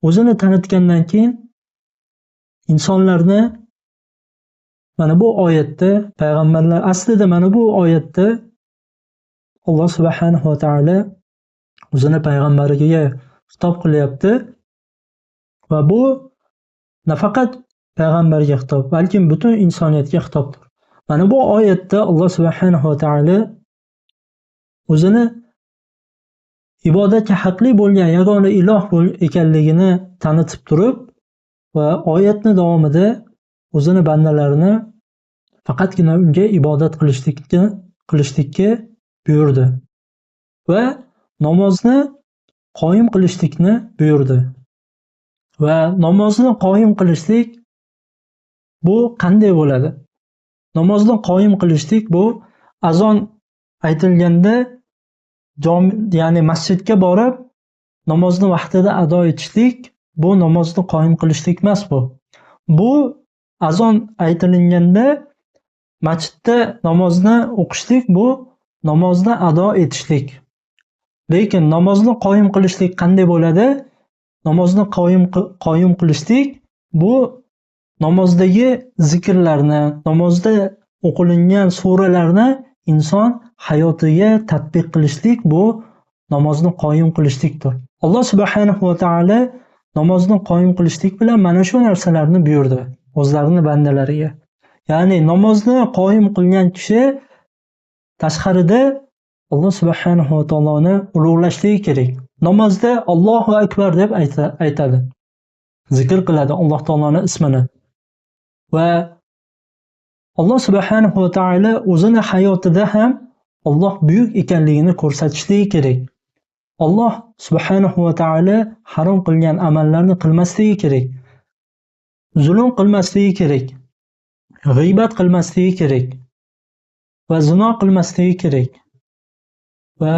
o'zini tanitgandan keyin insonlarni mana bu oyatda payg'ambarlar aslida mana bu oyatda Alloh subhanahu va taolo o'zini payg'ambariga xitob qilyapti va bu nafaqat payg'ambarga xitob, balkim butun insoniyatga xitobdir. Mana bu oyatda Alloh subhanahu va taolo o'zini ibodatga haqli bo'lgan yagona iloh ekanligini tanitib turib va oyatni davomida o'zini bandalarini faqatgina unga ibodat qilishlikka buyurdi va namozni qoyim qilishlikni buyurdi. Va namozni qoyim qilishlik bu qanday bo'ladi? Namozni qoyim qilishlik bu azon aytilganda ya'ni masjidga borib namozni vaqtida ado etishlik bu namozni qoyim qilishlik emas bu. Bu azon aytilganda masjidda namozni o'qishlik bu namozni ado etishlik. Lekin namozni qoyim qilishlik qanday bo'ladi? Namozni qoyim qilishlik bu namozdagi zikrlarni, namozda o'qilingan suralarni inson hayotiga tatbiq qilishlik bu namozni qoyim qilishlikdir. Alloh subhanahu va taolo namozni qoyim qilishlik bilan mana shu narsalarni buyurdi o'zlarining bandalariga. Ya'ni namozni qoyim qilgan kishi tashqarida Alloh subhanahu va taoloni ulug'lashligi kerak. Namozda Allohu akbar deb aytadi. Zikr qiladi Alloh taoloning ismini. Va Alloh subhanahu va taolo o'zini hayotida ham Alloh buyuk ekanligini ko'rsatishligi kerak. Alloh subhanahu va taolo harom qilgan amallarni qilmasligi kerak. Zulm qilmasligi kerak. G'iybat qilmasligi kerak. Va zino qilmasligi kerak. Va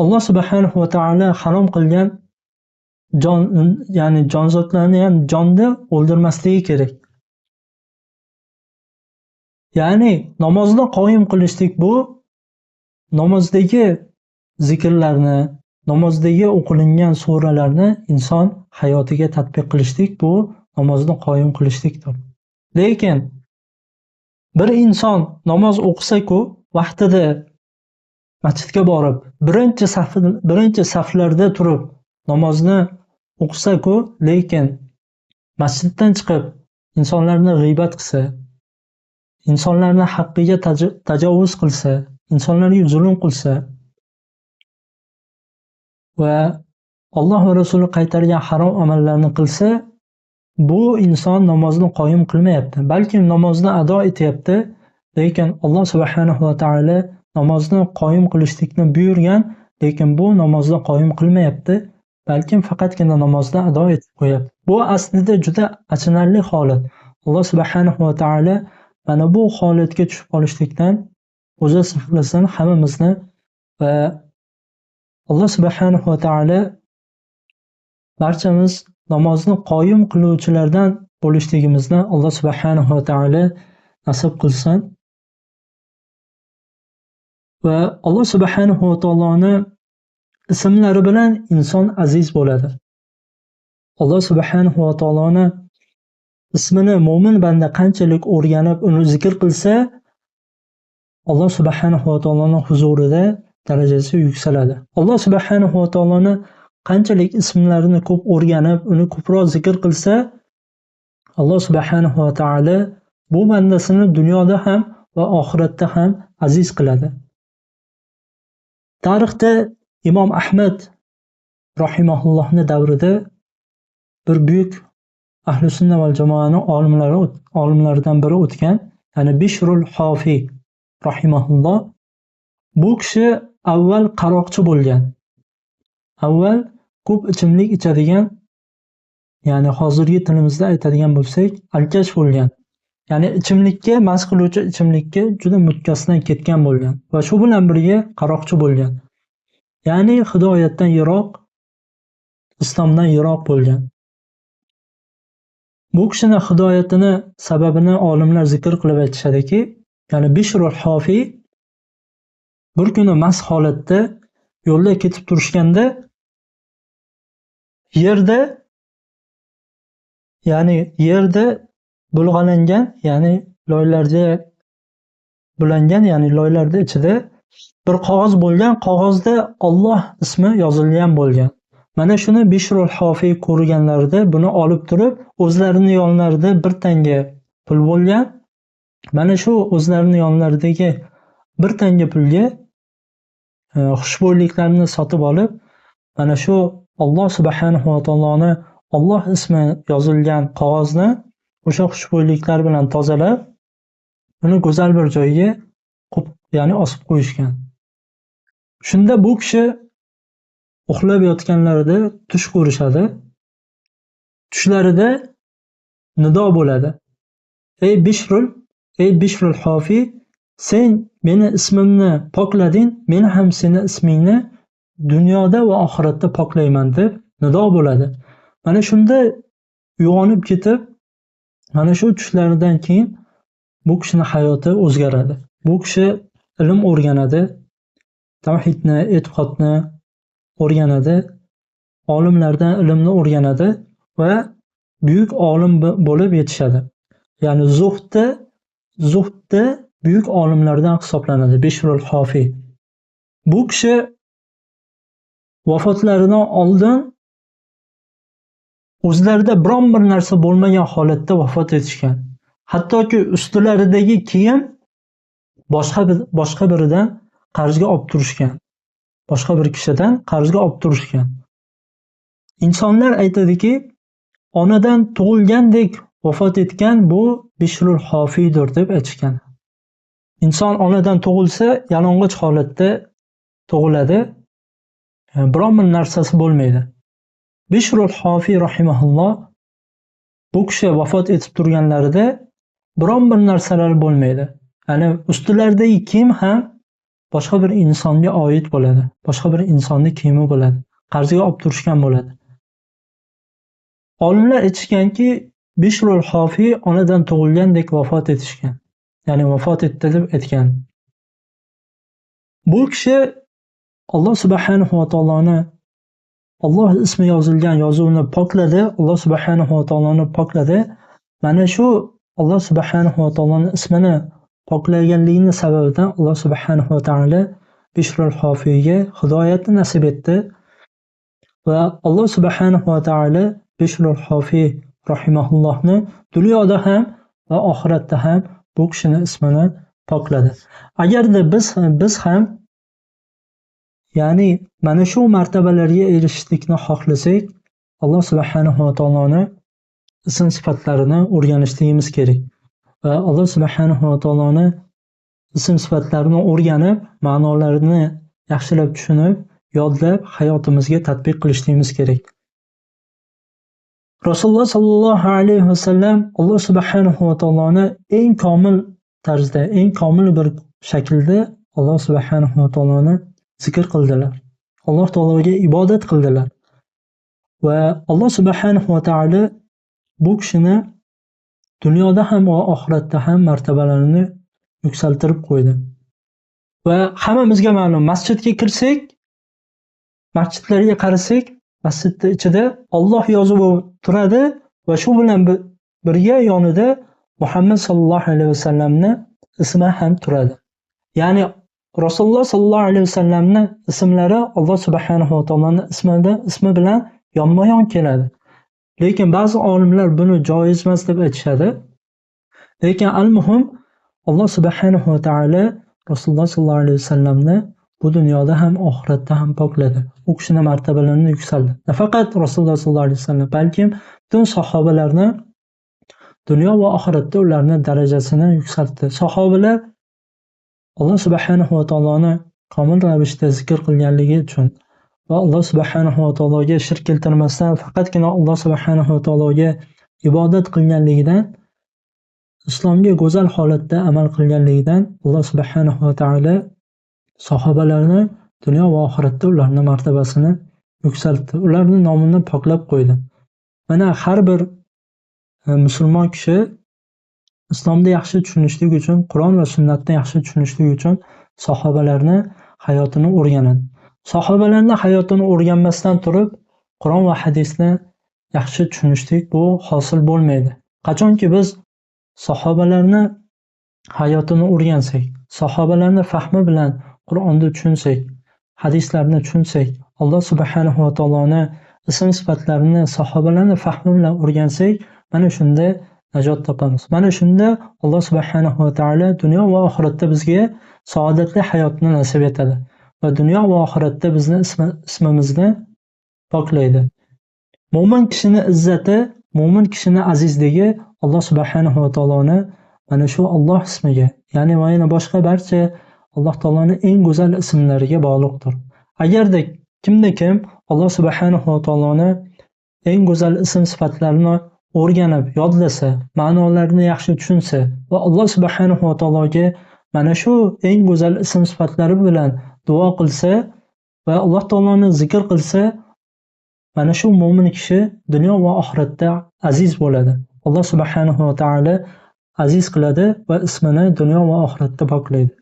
Alloh subhanahu va taolo harom qilgan jon, ya'ni jonzotlarni ham jonni o'ldirmasligi kerak. Ya'ni namozni qoyim qilishlik bu namozdagi zikrlarni, namozdagi o'qilingan suralarni inson hayotiga tatbiq qilishlik bu namozni qoyim qilishlikdir. Lekin bir inson namoz o'qisa-ku, vaqtida masjidga borib, birinchi saflarda turib namozni o'qisa-ku, lekin masjiddan chiqib insonlarni g'iybat qilsa, insonlarni haqqiga tajovuz qilsa, insonlarga zulm qilsa va Alloh va Rasuli qaytargan harom amallarni qilsa, bu inson namozni qoyim qilmayapti. Balkim namozni ado etyapti, lekin Alloh subhanahu va taolo namozni qoyim qilishlikni buyurgan, lekin bu namozni qoyim qilmayapti, balkim faqatgina namozni ado etib qo'yapti. Bu aslida juda achinarli holat. Alloh subhanahu va taolo mana bu holatga tushib qolishlikdan o'zi saqlasin hammamizni va Alloh subhanahu va taolo barchamiz namozni qoyim qiluvchilardan bo'lishligimizni Alloh subhanahu va taolo nasib qilsin. Va Alloh subhanahu va taoloni ismlari bilan inson aziz bo'ladi. Alloh subhanahu va taoloni ismini mo'min banda qanchalik o'rganib, uni zikr qilsa, Alloh subhanahu va taoloning huzurida darajasi yuksaladi. Alloh subhanahu va taoloni qanchalik ismlarini ko'p o'rganib, uni ko'proq zikr qilsa, Alloh subhanahu va taolo bu bandasini dunyoda ham va oxiratda ham aziz qiladi. Tarixda Imom Ahmad rahimahullohning davrida bir buyuk Ahli sunna val jamoaning olimlaridan biri o'tgan, ya'ni Bishrul Hofiy rahimahulloh. Bu kishi avval qaroqchi bo'lgan. Avval ko'p ichimlik ichadigan, ya'ni hozirgi tilimizda aytadigan bo'lsak, alkash bo'lgan. Ya'ni ichimlikka, mast qiluvchi ichimlikka juda mukkasidan ketgan bo'lgan va shu bilan birga qaroqchi bo'lgan. Ya'ni hidoyatdan yiroq, islomdan yiroq bo'lgan. Bu kishining hidoyatini sababini olimlar zikr qilib aytishadiki, ya'ni Bishrul Hofiy bir kuni mast holatda yo'lda ketib turishganda yerda, ya'ni yerda bulg'alangan, ya'ni loylarda bulangan, ya'ni loylarda ichida bir qog'oz bo'lgan, qog'ozda Alloh ismi yozilgan bo'lgan. Mana shuni Bishrul Hofiy ko'rganlarida buni olib turib, o'zlarining yonlarida bir tanga pul bo'lgan. Mana shu o'zlarining yonlaridagi bir tanga pulga xushbo'yliklarni sotib olib, mana shu Alloh subhanahu va taoloni Alloh ismi yozilgan qog'ozni o'sha xushbo'yliklar bilan tozalab, uni go'zal bir joyga qo'yib, ya'ni osib qo'yishgan. Shunda bu kishi uxlab yotganlarida tush ko'rishadi. Tushlarida nido bo'ladi. Ey Bishrul, ey Bishrul Hofiy, sen meni ismimni poklading, men ham seni ismingni dunyoda va oxiratda poklayman deb nido bo'ladi. Mana shunda uyg'onib ketib, mana shu tushlaridan keyin bu kishining hayoti o'zgaradi. Bu kishi ilm o'rganadi, tavhidni, e'tiqodni o'rganadi, olimlardan ilmni o'rganadi va buyuk olim bo'lib yetishadi. Ya'ni zuhdda buyuk olimlardan hisoblanadi Bishrul Hofiy. Bu kishi vafotlaridan oldin o'zlarida biron bir narsa bo'lmagan holatda vafot etishgan. Hattoki ustilaridagi kiyim boshqa biridan qarzga olib turishgan. Boshqa bir kishidan qarzga olib turishgan. Insonlar aytadiki, onadan tug'ilgandek vafot etgan bu Bishrul Hofiydir deb aytishgan. Inson onadan tug'ilsa, yalang'och holatda tug'iladi. Biron bir narsasi bo'lmaydi. Bishrul Hofiy rahimahulloh bu kishi vafot etib turganlarida biron bir narsalar bo'lmaydi. Ya'ni ustilaridagi kiyim ham boshqa bir insonga oid bo'ladi. Boshqa bir insonning kiyimi bo'ladi. Qarzga olib turishgan bo'ladi. Olimlar aytishganki, Bishrul Hofiy onadan tug'ilgandek vafot etishgan. Ya'ni vafot etdi deb aytgan. Bu kishi Alloh subhanahu va taoloni Alloh ismi yozilgan yozuvni pokladi, Alloh subhanahu va taoloni pokladi. Mana shu Alloh subhanahu va taoloning ismini poklaganligini sababidan Alloh subhanahu va taolo Bishrul Hofiyga hidoyatni nasib etdi va Alloh subhanahu va taolo Bishrul Hofiy rahimahullohni dunyoda ham va oxiratda ham bu kishini ismini pokladi. Agarda biz ham ya'ni mana shu martabalarga erishishlikni xohlasak, Alloh subhanahu va taoloni ism sifatlarini o'rganishligimiz kerak. Va Alloh subhanahu va taoloni ism sifatlarini o'rganib, ma'nolarini yaxshilab tushunib, yodlab, hayotimizga tatbiq qilishligimiz kerak. Rasululloh sallallohu alayhi vasallam Alloh subhanahu va taoloni eng komil tarzda, eng komil bir shaklda Alloh subhanahu va taoloni zikr qildilar. Alloh taologa ibodat qildilar. Va Alloh subhanahu va taolo bu kishini dunyoda ham va oxiratda ham martabalarini yuksaltirib qo'ydi. Va hammamizga ma'lum, masjidga kirsak, masjidlarga qarasak, masjidning ichida Alloh yozuvi turadi va shu bilan birga yonida Muhammad sallallohu alayhi vasallamni ismi ham turadi. Ya'ni Rasululloh sallallohu alayhi vasallamni ismlari Alloh subhanahu va taoloning ismi bilan yonma-yon keladi. Lekin ba'zi olimlar buni joiz emas deb aytishadi. Lekin al-muhim Alloh subhanahu va taolo Rasululloh sallallohu alayhi vasallamni bu dunyoda ham oxiratda ham pokladi. U kishining martabalarini yuksaldi. Nafaqat Rasululloh sallallohu alayhi vasallam, balkim butun sahobalarni dunyo va oxiratda ularning darajasini yuksaltdi. Sahobalar Alloh subhanahu va taoloni komil ravishda zikr qilganligi uchun va Alloh subhanahu va taologa shirk keltirmasdan faqatgina Alloh subhanahu va taologa ibodat qilganligidan, islomga go'zal holatda amal qilganligidan Alloh subhanahu va taolo sahobalarni dunyo va oxiratda ularning martabasini yuksaltdi. Ularning nomini poklab qo'ydi. Mana har bir musulmon kishi islomni yaxshi tushunishlik uchun, Qur'on va sunnatni yaxshi tushunishlik uchun sahobalarni hayotini o'rganadi. Sahobalarni hayotini o'rganmasdan turib, Qur'on va hadisni yaxshi tushunishlik bu hosil bo'lmaydi. Qachonki biz sahobalarni hayotini o'rgansak, sahobalarni fahmi bilan Qur'onni tushunsak, hadislarni tushunsak, Alloh subhanahu va taoloni ism sifatlarini sahobalarni fahmi bilan o'rgansak, mana shunda najot topamiz. Mana shunda Alloh subhanahu va taolo dunyo va oxiratda bizga saodatli hayotni nasib etadi va dunyo va oxiratda bizni ismimizni poklaydi. Mo'min kishini izzati, mo'min kishini azizligi Alloh subhanahu va taoloni mana shu Alloh ismiga, ya'ni va yana boshqa barcha Alloh taoloning eng go'zal ismlariga bog'liqdir. Agarda kimda kim Alloh subhanahu va taoloni eng go'zal ism sifatlarini o'rganib, yodlasa, ma'nolarini yaxshi tushunsa va Alloh subhanahu va taologa mana shu eng go'zal ism sifatlari bilan duo qilsa va Alloh taoloni zikr qilsa, mana shu mo'min kishi dunyo va oxiratda aziz bo'ladi. Alloh subhanahu va taolo aziz qiladi va ismini dunyo va oxiratda poklaydi.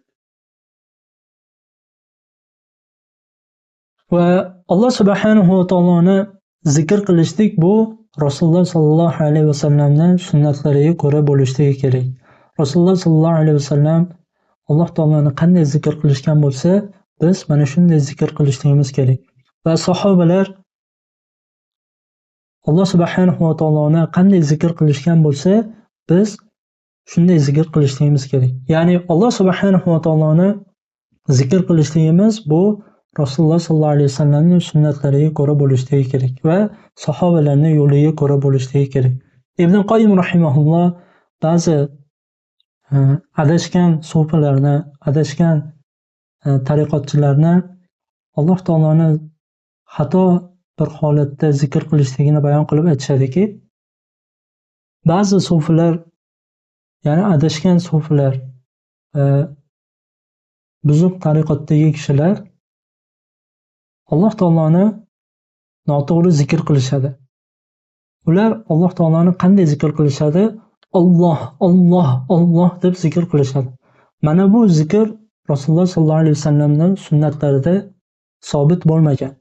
Va Alloh subhanahu va taoloni zikr qilishlik bu Rasululloh sallallohu alayhi vasallamning sunnatlariga ko'ra bo'lishligi kerak. Rasululloh sallallohu alayhi vasallam Alloh taoloni qanday zikr qilishgan bo'lsa, biz mana shunday zikr qilishligimiz kerak. Va sahobalar Alloh subhanahu va taoloni qanday zikr qilishgan bo'lsa, biz shunday zikr qilishligimiz kerak. Ya'ni Alloh subhanahu va taoloni zikr qilishligimiz bu Rasululloh sallallohu alayhi vasallamning sunnatlariga ko'ra bo'lishligi kerak va sahobalarning yo'liga ko'ra bo'lishligi kerak. Ibn Qoyim rahimahulloh ba'zi adashgan sufilarni, adashgan tariqatchilarni Alloh taoloni xato bir holatda zikr qilishligini bayon qilib aytishadiki, ba'zi sufilar, ya'ni adashgan sufilar, buzuq tariqatdagi kishilar Alloh taoloni noto'g'ri zikr qilishadi. Ular Alloh taoloni qanday zikr qilishadi? Alloh, Alloh, Alloh deb zikr qilishadi. Mana bu zikr Rasululloh sallallohu alayhi vasallamning sunnatlarida sobit bo'lmagan.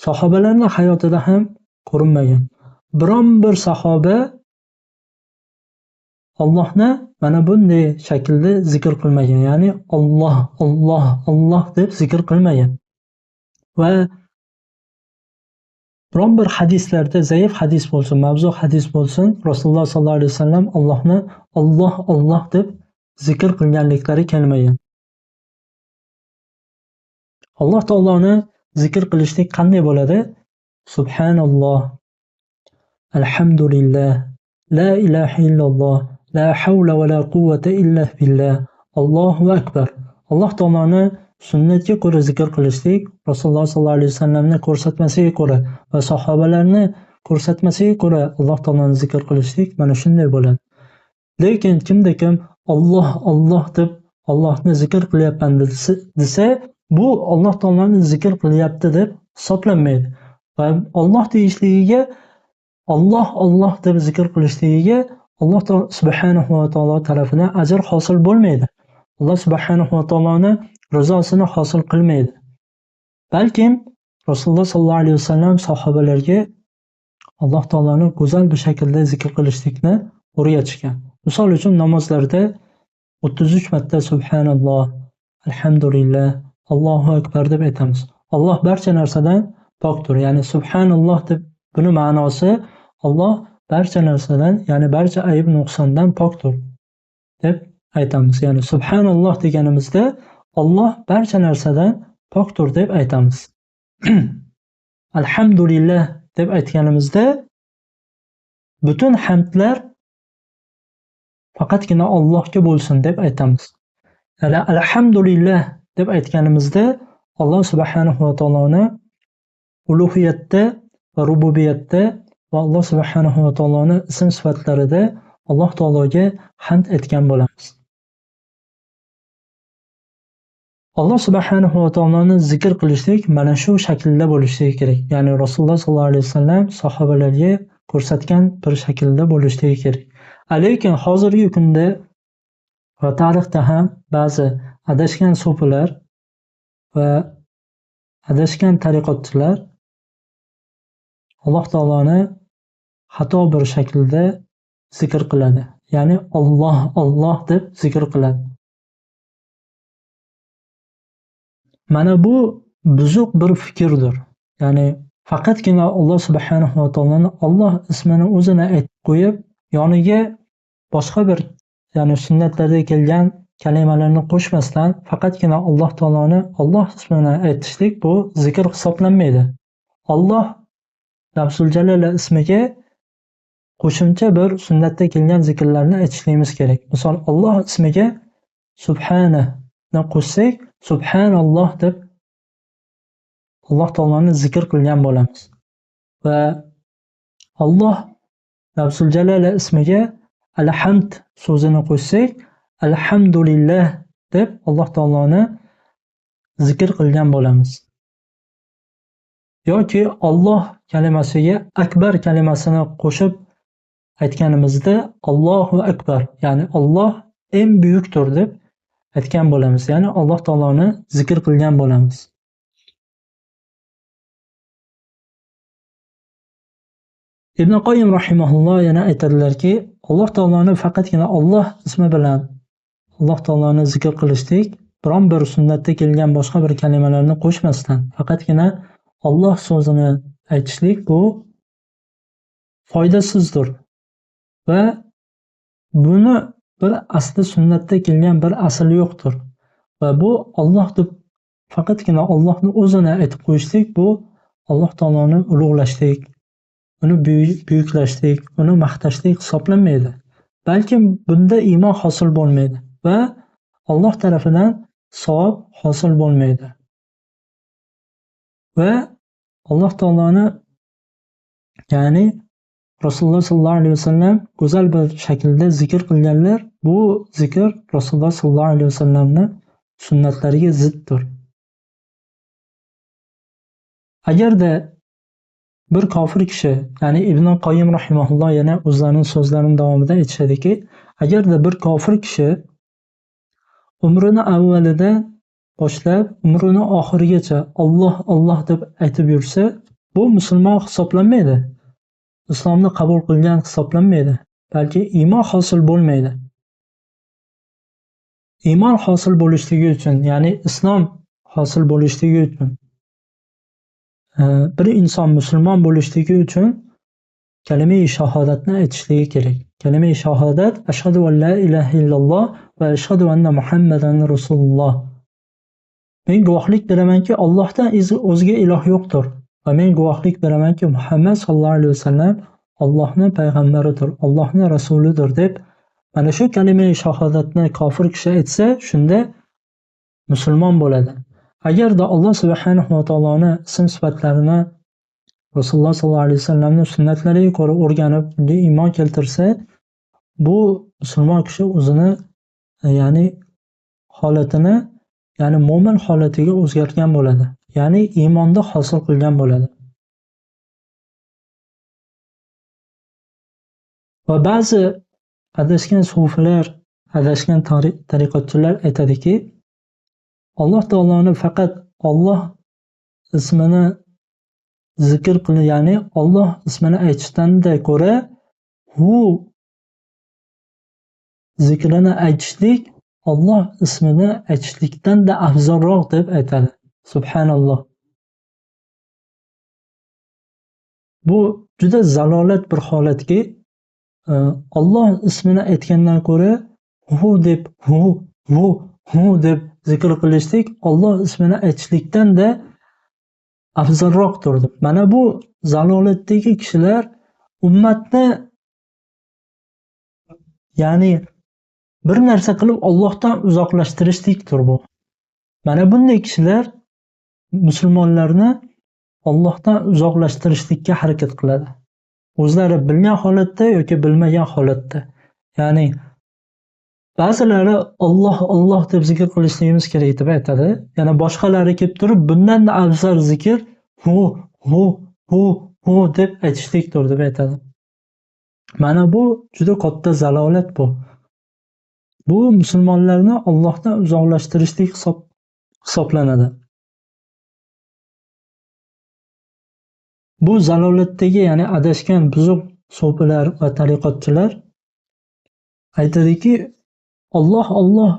Sahobalarning hayotida ham ko'rinmagan. Biron bir sahoba Allohni mana bunday shaklda zikr qilmagan, ya'ni Alloh, Alloh, Alloh deb zikr qilmagan. Va biron bir hadislarda zaif hadis bo'lsin, mavzu hadis bo'lsin, Rasululloh sollallohu alayhi vasallam Allohni Alloh, Alloh deb zikr qilganliklari kelmagan. Alloh taoloni zikr qilishlik qanday bo'ladi? Subhanalloh, alhamdulillah, la ilaha illalloh, la havla va la quvvata illa billah, Allohu akbar. Alloh taoloni sunnatga ko'ra zikr qilishlik, Rasululloh sollallohu alayhi vasallamning ko'rsatmasiga ko'ra va sahobalarni ko'rsatmasiga ko'ra Alloh taoloni zikr qilishlik mana shunday bo'ladi. Lekin kimda kim Alloh, Alloh deb Allohni zikr qilyapman desa, bu Alloh taoloni zikr qilyapti deb hisoblanmaydi. Va Alloh deyishligiga, Alloh, Alloh deb zikr qilishligiga Alloh subhanahu va taolo tarafidan ajr hosil bo'lmaydi. Alloh subhanahu va taoloni rizosini hosil qilmaydi. Balkim Rasululloh sollallohu alayhi vasallam sahobalarga Alloh taoloni go'zal bir shaklda zikr qilishlikni o'rgatishgan. Misol uchun namozlarda 33 marta subhanalloh, alhamdulillah, Allohu akbar deb aytamiz. Alloh barcha narsadan pokdir. Ya'ni subhanalloh deb buni ma'nosi Alloh barcha narsadan, ya'ni barcha ayb nuqsondan pokdir deb aytamiz. Ya'ni subhanalloh deganimizda Alloh barcha narsadan pokdir deb aytamiz. Alhamdulillah deb aytganimizda butun hamdlar faqatgina Allohga bo'lsin deb aytamiz. Ya'ni alhamdulillah deb aytganimizda Alloh subhanahu va taoloni ulug'iyatda va rububiyatda va Alloh subhanahu va taoloni ism sifatlarida Alloh taologa hamd aytgan bo'lamiz. Alloh subhanahu va taoloni zikr qilishlik mana shu shaklda bo'lishi kerak. Ya'ni Rasululloh sollallohu alayhi vasallam sahobalarga ko'rsatgan bir shaklda bo'lishi kerak. Lekin hozirgi kunda va tarixda ham ba'zi adashgan so'filar va adashgan tariqatchilar Alloh taoloni xato bir shaklda zikr qiladi. Ya'ni Alloh, Alloh deb zikr qiladi. Mana bu buzuq bir fikrdir. Ya'ni faqatgina Alloh subhanahu va taoloni Alloh ismini o'zini aytib qo'yib, yoniga boshqa bir, ya'ni sunnatlarda kelgan kalimalarni qo'shmasdan faqatgina Alloh taoloni Alloh ismini aytishlik bu zikr hisoblanmaydi. Alloh Lafzul Jalala ismiga qo'shimcha bir sunnatda kelgan zikrlarni aytishligimiz kerak. Misol Alloh ismiga subhana ni qo'shsak, subhanalloh deb Alloh taoloni zikr qilgan bo'lamiz. Va Alloh Lafzul Jalala ismiga alhamd so'zini qo'shsak, alhamdulillah deb Alloh taoloni zikr qilgan bo'lamiz. Yoki Alloh kalimasiga akbar kalimasini qo'shib aytganimizda Allohu akbar, ya'ni Alloh eng buyukdir deb aytgan bo'lamiz. Ya'ni Alloh taoloni zikr qilgan bo'lamiz. Ibn Qoyyim rahimahulloh yana aytadilarki, Alloh taoloni faqatgina Alloh ismi bilan Alloh taoloni zikr qilishlik, biron bir sunnatda kelgan boshqa bir kalimalarni qo'shmasdan faqatgina Alloh so'zini aytishlik bu foydasizdir va buni bir asli sunnatda kelgan bir asli yo'qdir. Va bu Alloh deb faqatgina Allohning o'zini aytib qo'yishlik bu Alloh taoloni ulug'lashlik, uni buyuklashlik, uni maqtashlik hisoblanmaydi. Balkim bunda iymon hosil bo'lmaydi va Alloh tarafidan savob hosil bo'lmaydi. Va Alloh taoloni, ya'ni Rasululloh sollallohu alayhi vasallam go'zal bir shaklda zikr qilganlar, bu zikr Rasululloh sollallohu alayhi vasallamning sunnatlariga ziddir. Agarda bir kofir kishi, ya'ni Ibn Qoyyim rahimahulloh yana o'zlarining so'zlarining davomida aytishadiki, agarda bir kofir kishi umrini avvalida boshlab umrini oxirigacha Alloh Alloh deb aytib yursa, bu musulmon hisoblanmaydi. Islomni qabul qilgan hisoblanmaydi. balki iymon hosil bo'lmaydi. Iymon hosil bo'lishligi uchun, ya'ni islom hosil bo'lishligi uchun, bir inson musulmon bo'lishligi uchun kalima-i shahodatni aytishligi kerak. Kalima-i shahodat ashhadu an la ilaha illalloh va ashhadu anna Muhammadan rasululloh. Men guvohlik beramanki, Allohdan o'zga iloh yo'qdir va men guvohlik beramanki, Muhammad sallallohu alayhi vasallam Allohning payg'ambaridir, Allohning rasulidir deb mana shu kalima-i shahodatni kofir kishi aytsa, shunda musulmon bo'ladi. Agarda Alloh subhanahu va taoloni ism sifatlarini Rasululloh sallallohu alayhi vasallamning sunnatlariga ko'ra o'rganib, unga iymon keltirsa, bu musulmon kishi o'zini, ya'ni holatini, ya'ni mo'min holatiga o'zgargan bo'ladi. Ya'ni iymonda hosil qilgan bo'ladi. Va ba'zi adashgan sufilar, adashgan tariqatchilar aytadiki, Alloh taoloni faqat Alloh ismini zikr qilib, ya'ni Alloh ismini aytishdan-da ko'ra hu zikrini aytishlik Alloh ismini aytishlikdan-da afzalroq deb aytadi. Subhanalloh. Bu juda zalolat bir holatki, Alloh ismini aytgandan ko'ra hu deb hu hu hu deb zikr qilishlik Alloh ismini aytishlikdan-da afzalroqdir deb. Mana bu zalolatdagi kishilar ummatni, ya'ni bir narsa qilib Allohdan uzoqlashtirishlikdir bu. Mana bunday kishilar musulmonlarni Allohdan uzoqlashtirishlikka harakat qiladi. O'zlari bilgan holatda yoki bilmagan holatda. Ya'ni ba'zilari Alloh Alloh deb zikr qilishligimiz kerak deb aytadi. Yana boshqalari kelib turib bundan afzal zikr hu hu hu hu deb aytishlikdir deb aytadi. Mana bu juda katta zalolat bu. Bu musulmonlarni Allohdan uzoqlashtirishlik hisoblanadi. Bu zalolatdagi, ya'ni adashgan buzuq so'filar va tariqatchilar aytadiki, Alloh Alloh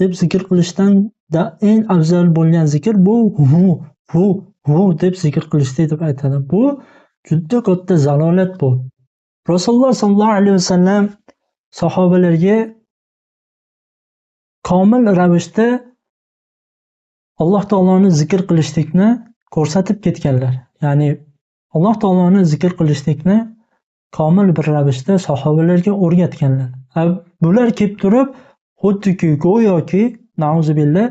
deb zikr qilishdan da eng afzal bo'lgan zikr bu hu hu hu deb zikr qilishlik deb aytadi. Bu juda katta zalolat bu. Rasululloh sallallohu alayhi vasallam sahobalarga komil ravishda Alloh taoloni zikr qilishlikni ko'rsatib ketganlar. Ya'ni Alloh taoloni zikr qilishlikni komil bir ravishda sahobalarga o'rgatganlar. Bular kelib turib, xuddiki go'yoki nauzubillah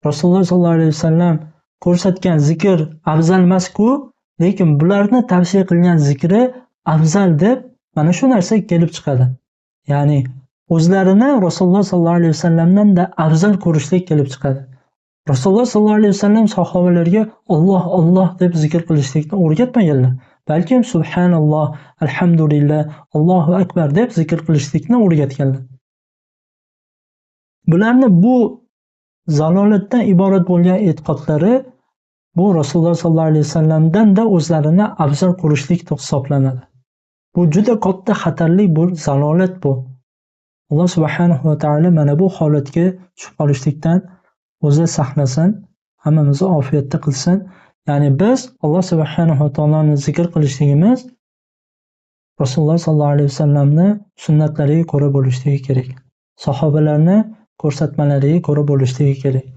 Rasululloh sollallohu alayhi vasallam ko'rsatgan zikr afzal emas-ku, lekin bularni tavsiya qilgan zikri afzal deb mana shu narsa kelib chiqadi. Ya'ni o'zlarini Rasululloh sollallohu alayhi vasallamdan da afzal ko'rishlik kelib chiqadi. Rasululloh sollallohu alayhi vasallam sahobalarga Alloh Alloh deb zikr qilishlikni o'rgatmaganlar, balkim subhanalloh, alhamdulillah, Allohu akbar deb zikr qilishlikni o'rgatganlar. Bularni bu zalolatdan iborat bo'lgan e'tiqodlari bu Rasululloh sollallohu alayhi vasallamdan da o'zlarini afzal ko'rishlik hisoblanadi. Bu juda katta xatarli bir zalolat bu. Alloh subhanahu va taolo mana bu holatga tushib qolishlikdan o'zi saqlasin, hammamizni ofiyatda qilsin. Ya'ni biz Alloh subhanahu va taoloni zikr qilishligimiz Rasululloh sollallohu alayhi vasallamni sunnatlariga ko'ra bo'lishligi kerak. Sahobalarni ko'rsatmalariga ko'ra bo'lishligi kerak.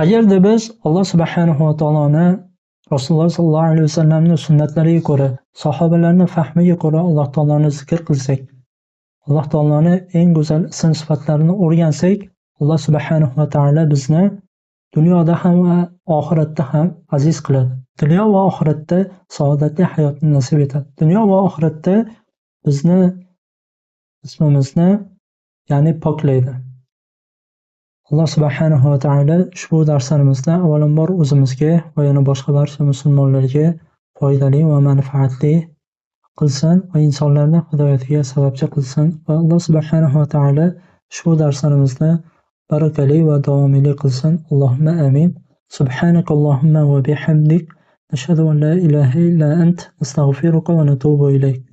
Agarda biz Alloh subhanahu va taoloni Rasululloh sollallohu alayhi vasallamning sunnatlariga ko'ra, sahobalarning fahmiga ko'ra Alloh taoloni zikr qilsak, Alloh taoloni eng go'zal ism sifatlarini o'rgansak, Alloh subhanahu va taolo bizni dunyoda ham va oxiratda ham aziz qiladi. Dunyo va oxiratda saodatli hayotni nasib etadi. Dunyo va oxiratda bizni ismimizni, ya'ni poklaydi. Alloh subhanahu va taolo ushbu darslarimizda avvalambor o'zimizga va yana boshqa barcha musulmonlarga foydali va manfaatli qilsin va insonlarni hidoyatiga sababchi qilsin va Alloh subhanahu va taolo ushbu darslarimizni barakali va davomiyli qilsin. Allohumma amin. Subhanakallohumma va bihamdik. Nashhadu an la ilaha illa ant, nastag'firuka va natubu ilayk.